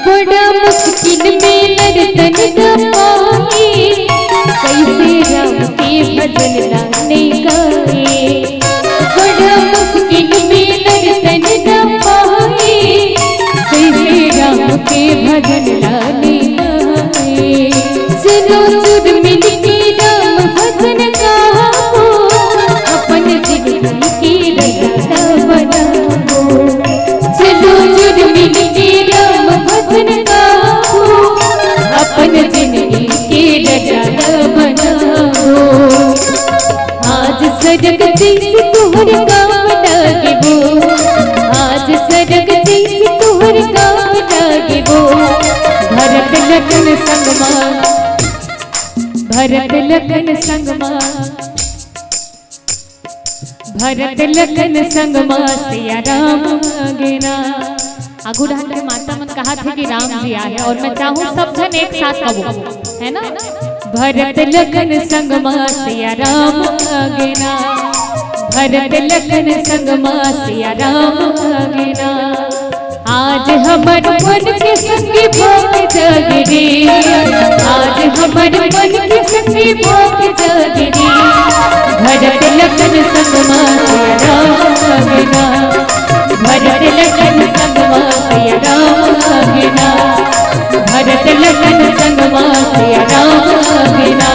बड़ा मुश्किल में नर तन न पाए, कैसे राम के भजन लाने गाए। बड़ा मुश्किल में नर तन न पाए, कैसे राम के भजन लाने गाए। चलो जुड़ मिल के राम भजन गाओ, अपन जिंदगी की रचना बनाओ। चलो जुड़ मिल के राम भजन गाओ, अपन जिंदगी की रचना बनाओ। आज सरग जैसे तुहर काम लागे वो, आज सरग जैसे तुहर काम लागे वो। भरत लखन संग मा, भरत लखन संग मा, भरत लखन संग मा सिया राम आगे ना। आगू डहर के माता मन कहा थे कि राम जी आए, और मैं चाहूँ सब झन एक साथ कहो, है ना? भरत लखन संग मा सिया राम आगे ना, भरत लखन संग मा सिया राम आगे ना। आज हमर मन के संगी भाग जागे रे, आज हमर मन के संगी भाग जागे रे। भरत लखन संग मा सिया राम आगे ना, भरत लखन संग मा सिया राम आगे ना, भरत लखन संग मा सिया राम आगे ना।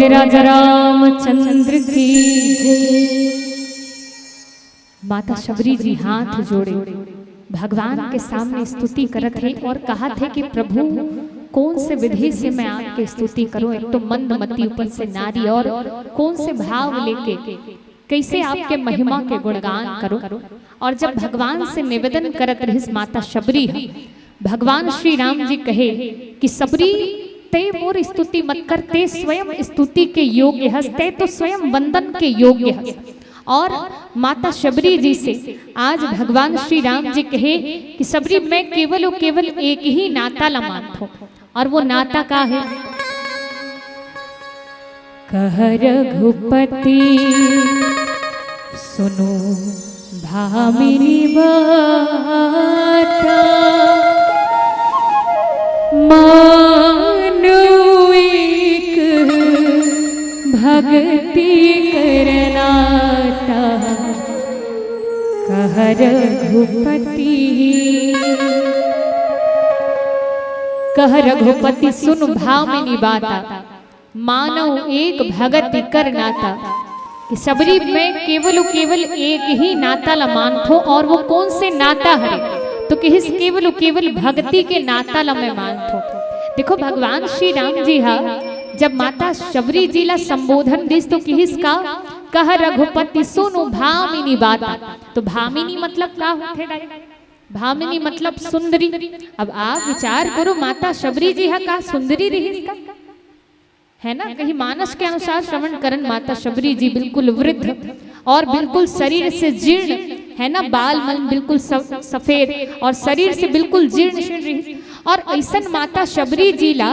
राजा रामचंद्र की जय। माता शबरी जी हाथ जोड़े भगवान के सामने स्तुति करत हे और कहत हे कि प्रभु, कौन से विधि से मैं आपके स्तुति करूं? एक तो मंदमती ऊपर से नारी, और कौन से भाव लेके, कैसे आपके महिमा के गुणगान करूं? और जब भगवान से निवेदन करत रहिस माता शबरी ह, भगवान श्री राम जी कहे कि शबरी, तय मोर स्तुति मत कर, तय स्वयं स्तुति के योग्य हस, तय तो स्वयं वंदन के योग्य हस। और माता शबरी जी से आज भगवान श्री राम जी कहे कि शबरी, मैं केवल और केवल एक ही नाता ला मानथों, और वो नाता का हे? कह रघुपति सुनो भामिनी बाता, मानो एक भगति करनाता। कह रघुपति, कह रघुपति सुन भामिनी बाता, मानो एक भगति करनाता। कि शबरी, मैं केवल केवल एक ही नाता ला मानथों, और वो कौन से नाता हरे? तो किहिस केवल केवल भगति के नाता ला मैं मानथों। देखो, भगवान श्री राम जी हा जब माता शबरी जी ला संबोधन दिस तो किहिस का, कह रघुपति सुनु भामिनी बाता। तो भामिनी मतलब का होथे दाई? भामिनी मतलब सुंदरी। अब आप विचार करो, माता शबरी जी हा का सुंदरी रहिस का? है ना, कहीं मानस के अनुसार श्रवण करन, माता शबरी जी बिल्कुल वृद्ध और बिल्कुल शरीर से जीर्ण, है ना, बाल मन बिल्कुल स-, सफेद और शरीर से बिल्कुल जीर्ण शीर्ण रहिस। और ऐसन माता शबरी जी ला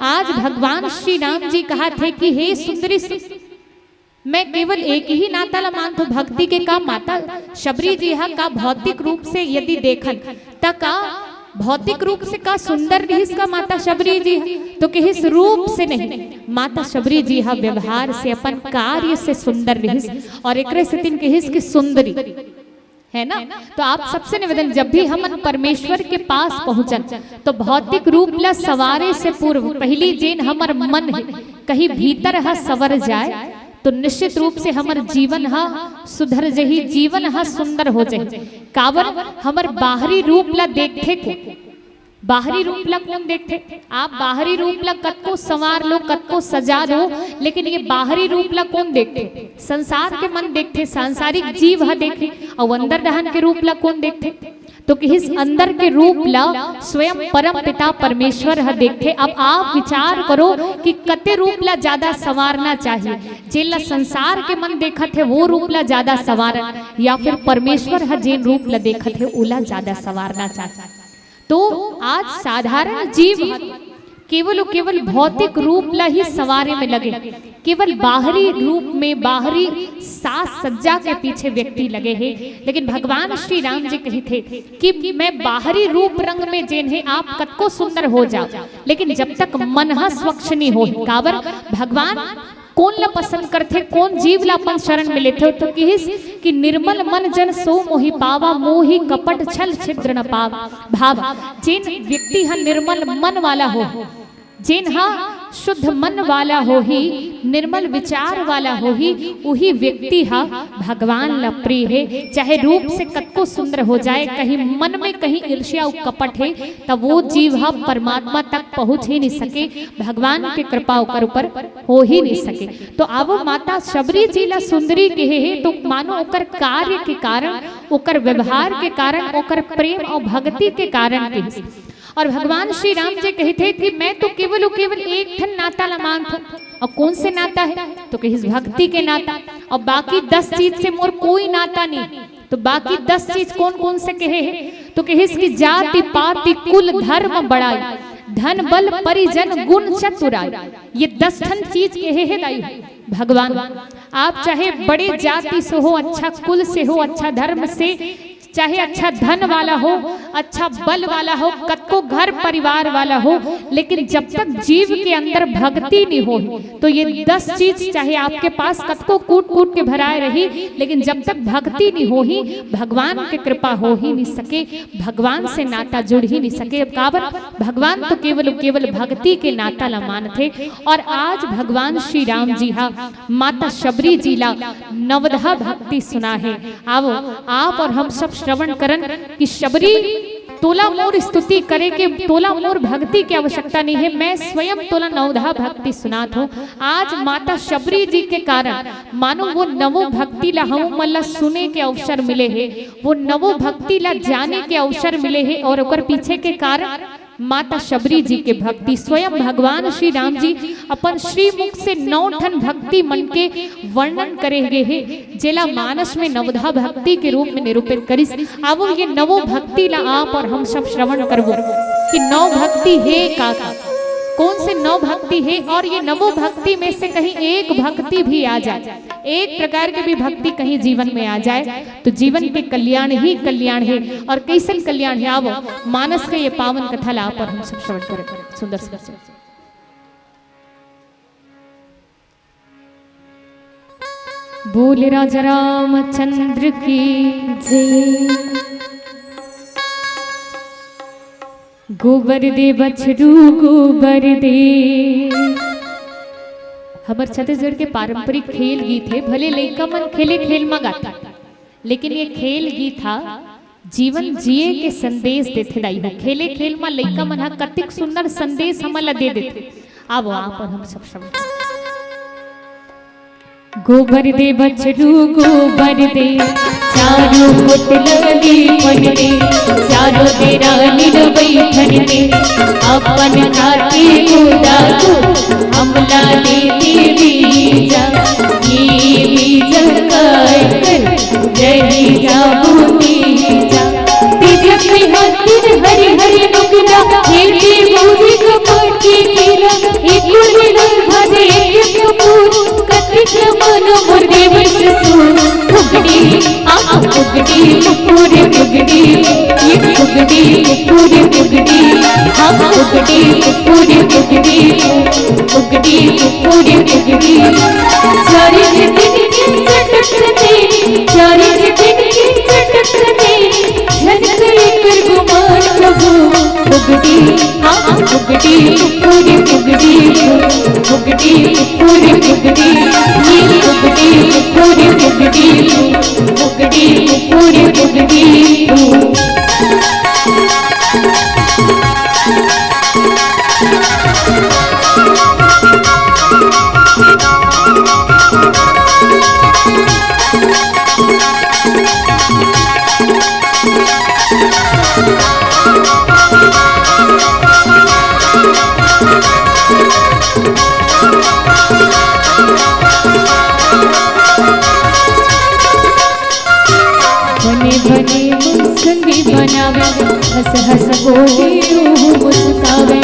आज भगवान श्री राम जी कहत हे कि हे सुंदरी सु-, मैं केवल एक ही नाता ला मानथों भक्ति के। का माता शबरी जी हा का भौतिक रूप से यदि देखन त का भौतिक रूप से का सुंदर रहिस का माता शबरी जी हा? तो किहिस रूप से नहीं, माता शबरी जी हा व्यवहार से, अपन कार्य से सुंदर रहिस। और एकरे सेतिन किहिस कि सुंदरी, है ना? तो आप सबसे निवेदन, जब भी हमन परमेश्वर के पास पहुंचन तो भौतिक रूप ला सवारे से पूर्व पहिली जेन हमर मन हे, कहीं भीतर हा सवर जाए तो निश्चित रूप से हमर जीवन हा सुधर जही, जीवन हा सुंदर हो जही। काबर हमर बाहरी रूप ला देखथे को, बाहरी रूप ला कौन देखथे? आप बाहरी रूप ला कतको संवार लो, कतको सजा दो, लेकिन ये बाहरी रूप ला कौन देखथे? संसार के मन देखथे, सांसारिक जीव हा देखथे। अउ अंदर डहन के रूप ला कौन देखथे? तो किहिस अंदर के रूप ला स्वयं परम पिता परमेश्वर हा देखथे। अब आप विचार करो कि कते रूप ला ज्यादा संवारना चाहिए, जेन ला संसार के मन देखत हे वो रूप ला ज्यादा संवारन, या फिर परमेश्वर हा जेन रूप ला देखत हे ओला ज्यादा संवारना चाहिए। तो आज साधारण जीव ह केवल अउ केवल भौतिक रूप ला ही संवारे में लगे, केवल बाहरी रूप में, बाहरी साज सज्जा के पीछे व्यक्ति लगे हे। लेकिन भगवान श्री राम जी कहिथे कि मैं बाहरी रूप रंग में जेन हे आप कतको सुंदर हो जाओ, लेकिन जब तक मन ह स्वच्छ नहीं हो, काबर भगवान कोन ला पसंद करथे, कोन जीव ला अपन शरण में लेथे? तो किहिस कि निर्मल मन जन सो मोहि पावा, मोहि कपट छल छिद्र न पावा। भाव, जेन व्यक्ति ह निर्मल मन वाला हो, जेन ह शुद्ध मन वाला होही, निर्मल विचार वाला होही, उही व्यक्ति ह भगवान ला प्रिय हे। चाहे रूप से कतको सुंदर हो जाए, कहीं मन में कहीं ईर्ष्या अउ कपट हे, त वो जीव ह परमात्मा तक पहुंच ही नहीं सके, भगवान के कृपा ओकर ऊपर हो ही नहीं सके। तो आवो माता शबरी जी ला सुंदरी कहे हे, तो मानो ओकर कार्य के कारण, ओकर व्यवहार के कारण, ओकर प्रेम अउ भक्ति के कारण कहिस। और भगवान श्री राम जी कहिथे कि मैं तो केवल अउ केवल एक ठन नाता ला मानथों। और कौन से नाता हे? तो कहिस भक्ति के नाता। और बाकी दस चीज से मोर कोई नाता नहीं। तो बाकी दस चीज कौन कौन से कहे हे? तो कहिस कि जाति पाति कुल धर्म बड़ाई, धन बल परिजन गुण चतुराई। ये दस ठन चीज कहे हे दाई भगवान। आप चाहे बड़े जाति से हो, अच्छा कुल से हो, अच्छा धर्म से, चाहे अच्छा धन वाला हो, अच्छा बल वाला हो, कतको घर परिवार वाला हो, लेकिन जब तक जीव के अंदर भक्ति नहीं होही, तो ये दस चीज चाहे आपके पास कतको कूट कूट के भराए रही, लेकिन जब तक भक्ति नहीं होही, भगवान के कृपा हो ही नहीं सके, भगवान से नाता जुड़ ही नहीं सके। अब काबर, भगवान तो केवल, केवल भक्ति के नाता ला मानथे। और आज भगवान श्री राम जी हा माता शबरी जी ला नवधा भक्ति सुना हे। आवो, आप और हम सब श्रवण करन कि शबरी, तोला मोर स्तुति करे के, तोला मोर भक्ति के आवश्यकता नहीं है, मैं स्वयं तोला नवधा भक्ति सुनात हूँ। आज माता शबरी जी के कारण मानो वो नवो भक्ति ला हम मन ला सुने के अवसर मिले हे, वो नवो भक्ति ला जाने के अवसर मिले हे, और ओकर पीछे के कारण माता शबरी जी के भक्ति। स्वयं भगवान श्री राम जी अपन श्रीमुख से नौ ठन भक्ति मन के वर्णन करे गे हे, जेला मानस में नवधा भक्ति के रूप में निरूपित करिस। आवो, ये नवो भक्ति ला आप और हम सब श्रवण करबो कि नौ भक्ति हे का का, कौन से नौ भक्ति हे, और ये नवो भक्ति में से कहीं एक भक्ति भी आ जाए, एक प्रकार के भी भक्ति कहीं जीवन में आ जाए, तो जीवन के कल्याण ही कल्याण हे। और कैसन कल्याण हे? आवो, मानस के ये पावन कथा ला आप और हम सब श्रवण करें। सुंदर सुंदर। बोल राजा रामचंद्र की जय। गोबर दे बछरू, गोबर दे। हमर छत्तीसगढ़ के पारंपरिक खेल गीत हे, भले लइका मन खेले खेल म गाथे, लेकिन ये खेल गीत हा जीवन जिए के संदेश देथे दाई हो। खेले खेल म लइका मन हा कतिक सुंदर संदेश हमन ला दे देथे। आवो, आप और हम सब श्रवण करें। गोबर दे बछरू, गोबर दे, चारों कोटला दे पन दे, चारों दे रानी रो बैठन दे, अपन खाके गोदा को हमला दे देवी जा, ये बीजा काय कर रही जाबू तेजा। तेजस्वी हस्तिन हरि हरि नुकरा, हे के भौजी कपट के केरा, एक कुल रंग भजे एक एक कपूर, कतिक मनो मोर देवर ससुर। फुगड़ी, आ फुगड़ी, फुगड़ी, फुगड़ी, ये फुगड़ी, फुगड़ी, फुगड़ी, हाँ फुगड़ी, फुगड़ी, फुगड़ी। फुगड़ी, फुगड़ी, फुगड़ी। चारे जतिन के चटक से, चारे जतिन के चटक से, झनक एकर गुमान प्रभु। फुगड़ी, हाँ, फुगड़ी, फुगड़ी, फुगड़ी। फुगड़ी, फुगड़ी, फुगड़ी। ये फुगड़ी, फुगड़ी, फुगड़ी। फुगड़ी, फुगड़ी, फुगड़ी। बने बने मौसंगी बनावे, हंस हंस बोले रूह मुस्कावे।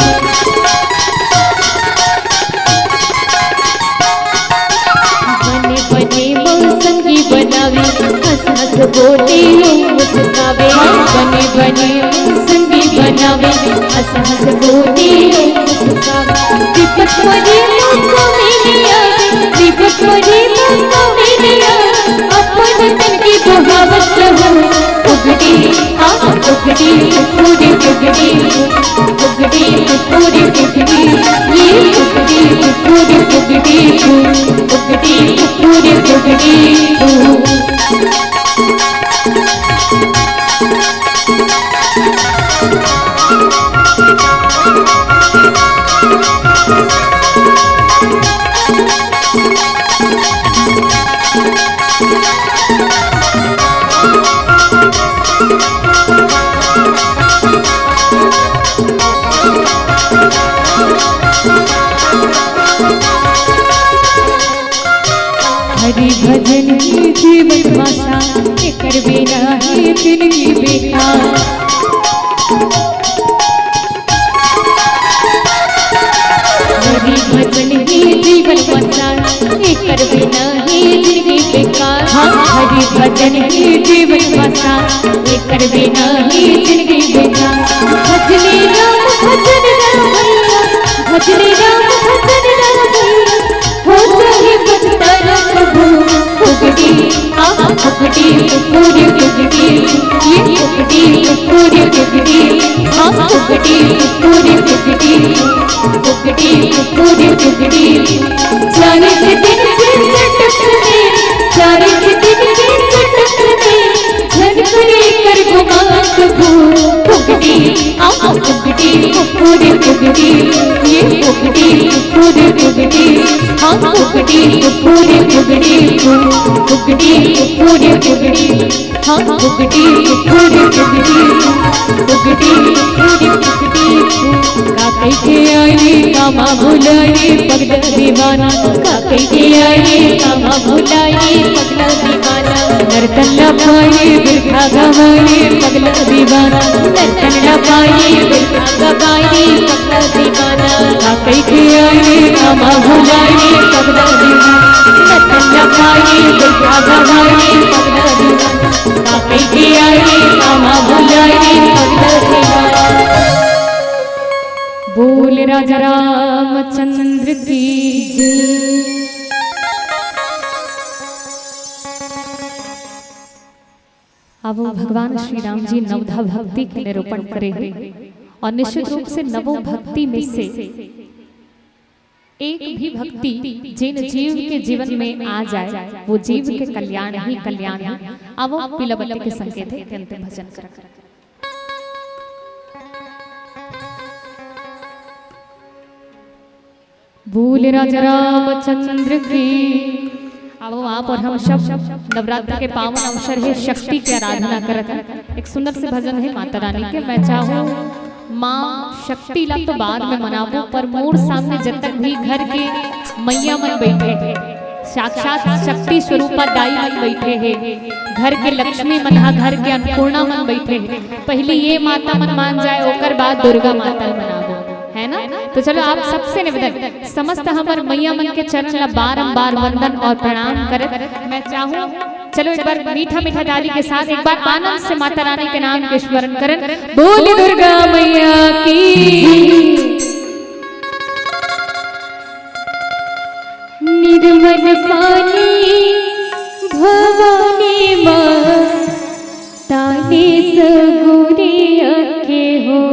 बने बने मौसंगी बनावे, हंस हंस बोले रूह मुस्कावे। बने बने मौसंगी बनावे, हंस हंस बोले रूह मुस्कावे। विपत परे मौका में नहीं आवे, विपत परे मौका में नहीं आवे, अपन तन की बगावत रहो। फुगड़ी, हाँ, फुगड़ी, फुगड़ी, फुगड़ी, फुगड़ी, फुगड़ी, फुगड़ी, ये फुगड़ी, फुगड़ी, फुगड़ी, फुगड़ी, फुगड़ी, फुगड़ी। हरि भजन ही जीवन माता, एकर बिना ही जिंदगी बेकार। हरि भजन ही जीवन माता, एकर बिना ही जिंदगी बेकार। हाँ, हरि भजन ही जीवन माता, का, एकर बिना ही जिंदगी बेकार। भजले राम भजन राम भैया, भजले राम भजन राम भैया, हो जाही भक्तन प्रभु। फुगड़ी, आ फुगड़ी, पूरी फुगड़ी, ये फुगड़ी, पूरी फुगड़ी, आ फुगड़ी, पूरी फुगड़ी, फुगड़ी, पूरी फुगड़ी। चालीस दिन के चटक में, चालीस दिन के चटक में, झनकरे कर गुमान प्रभु। फुगड़ी, आ फुगड़ी, पूरी फुगड़ी, ये फुगड़ी, पूरी फुगड़ी, हाँ फुगड़ी, पूरी फुगड़ी, फुगड़ी, पूरी फुगड़ी, हाँ फुगड़ी, पूरी फुगड़ी, फुगड़ी, पूरी फुगड़ी। का कइके आए रे कामा भुलाए रे पगला दीवाना, का कइके आए रे कामा भुलाए रे पगला दीवाना। नर्तन ला पाए बिरखा गवाए रे पगला दीवाना, नर्तन ला पाए बिरखा गवाए रे पगला दीवाना। का कइके आए रे कामा भुलाए रे पगला दीवाना, नर्तन ला पाए बिरखा गवाए रे पगला दीवाना। का कइके आए रे कामा भुलाए रे पगला दीवाना। बोल राजा रामचंद्र की जय। अब भगवान श्री राम जी नवधा भक्ति के निरूपण करे हे और निश्चित रूप से नवो भक्ति में से एक भी भक्ति जिन जीव के जीवन में आ जाए, वो जीव के कल्याण ही कल्याण है। अब वो पीला बत्ती के संकेत है, अंतिम भजन कर। बोल राजा रामचंद्र की। आओ आप और हम सब नवरात्र के पावन अवसर हे शक्ति के आराधना करत हन। एक सुंदर से भजन हे माता रानी के, मैं चाहूँ माँ शक्ति ला तो बाद में मनाबो, पर मोर सामने जतक भी घर के मैया मन बैठे हे, साक्षात शक्ति स्वरूपा दाई मन बैठे हे, घर के लक्ष्मी मन हा, घर के अन्नपूर्णा मन बैठे हे। पहली ये माता मन मान जाए, ओकर बाद दुर्गा माता ल मनाबो, है ना? तो चलो आप सबसे निवेदन, समस्त हमर मैया मन के चरण ला बारंबार वंदन और प्रणाम करत मैं चाहूँ, चलो एक बार मीठा मीठा ताली के साथ एक बार आनंद से माता रानी के नाम के स्मरण करन। बोल दुर्गा मैया की। निर्मल पानी भवानी माँ, ताने सगुरे अके हो।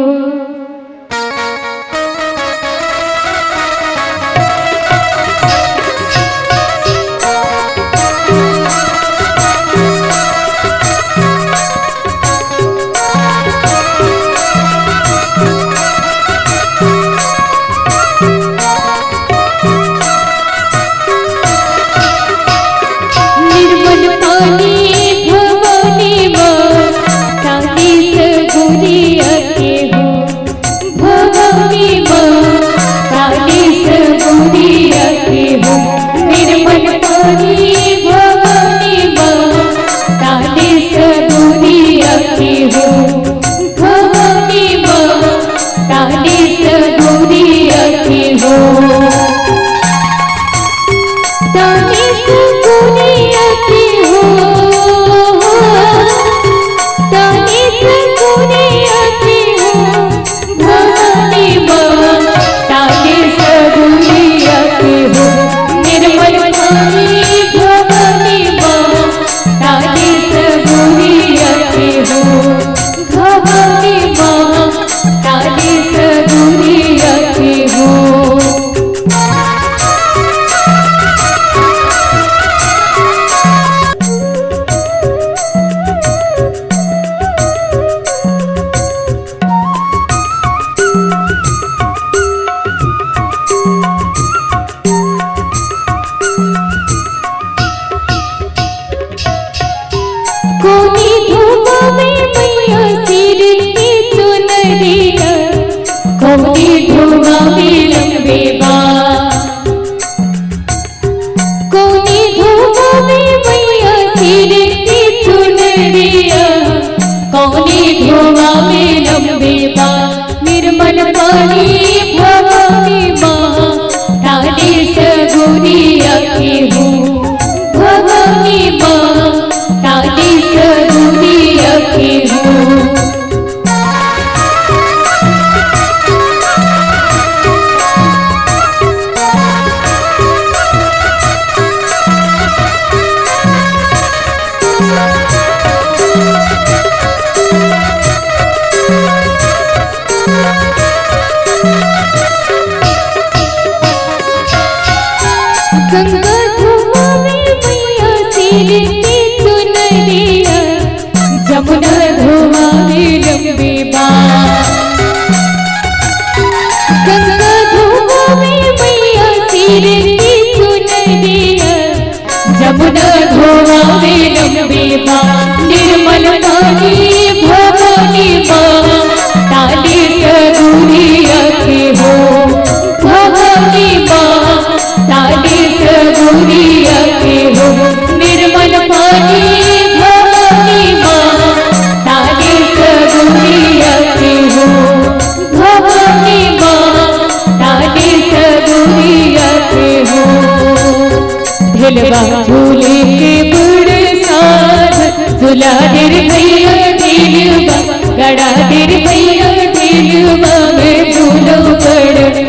झूला दे रे भैया दिलवा, गड़ा दे रे भैया दिलवा में झूलो बड़।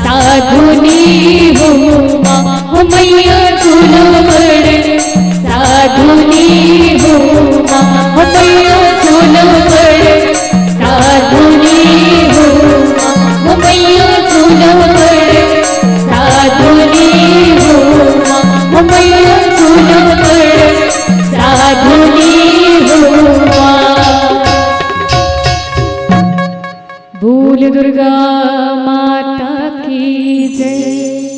साधु नी हो माँ, हो मैया झूलो बड़। साधु नी हो माँ, हो मैया झूलो बड़। साधु नी हो माँ, हो मैया झूलो बड़। साधु नी हो माँ, हो मैया झूलो बड़। साधु नी हो माँ। बोल दुर्गा माता की जय।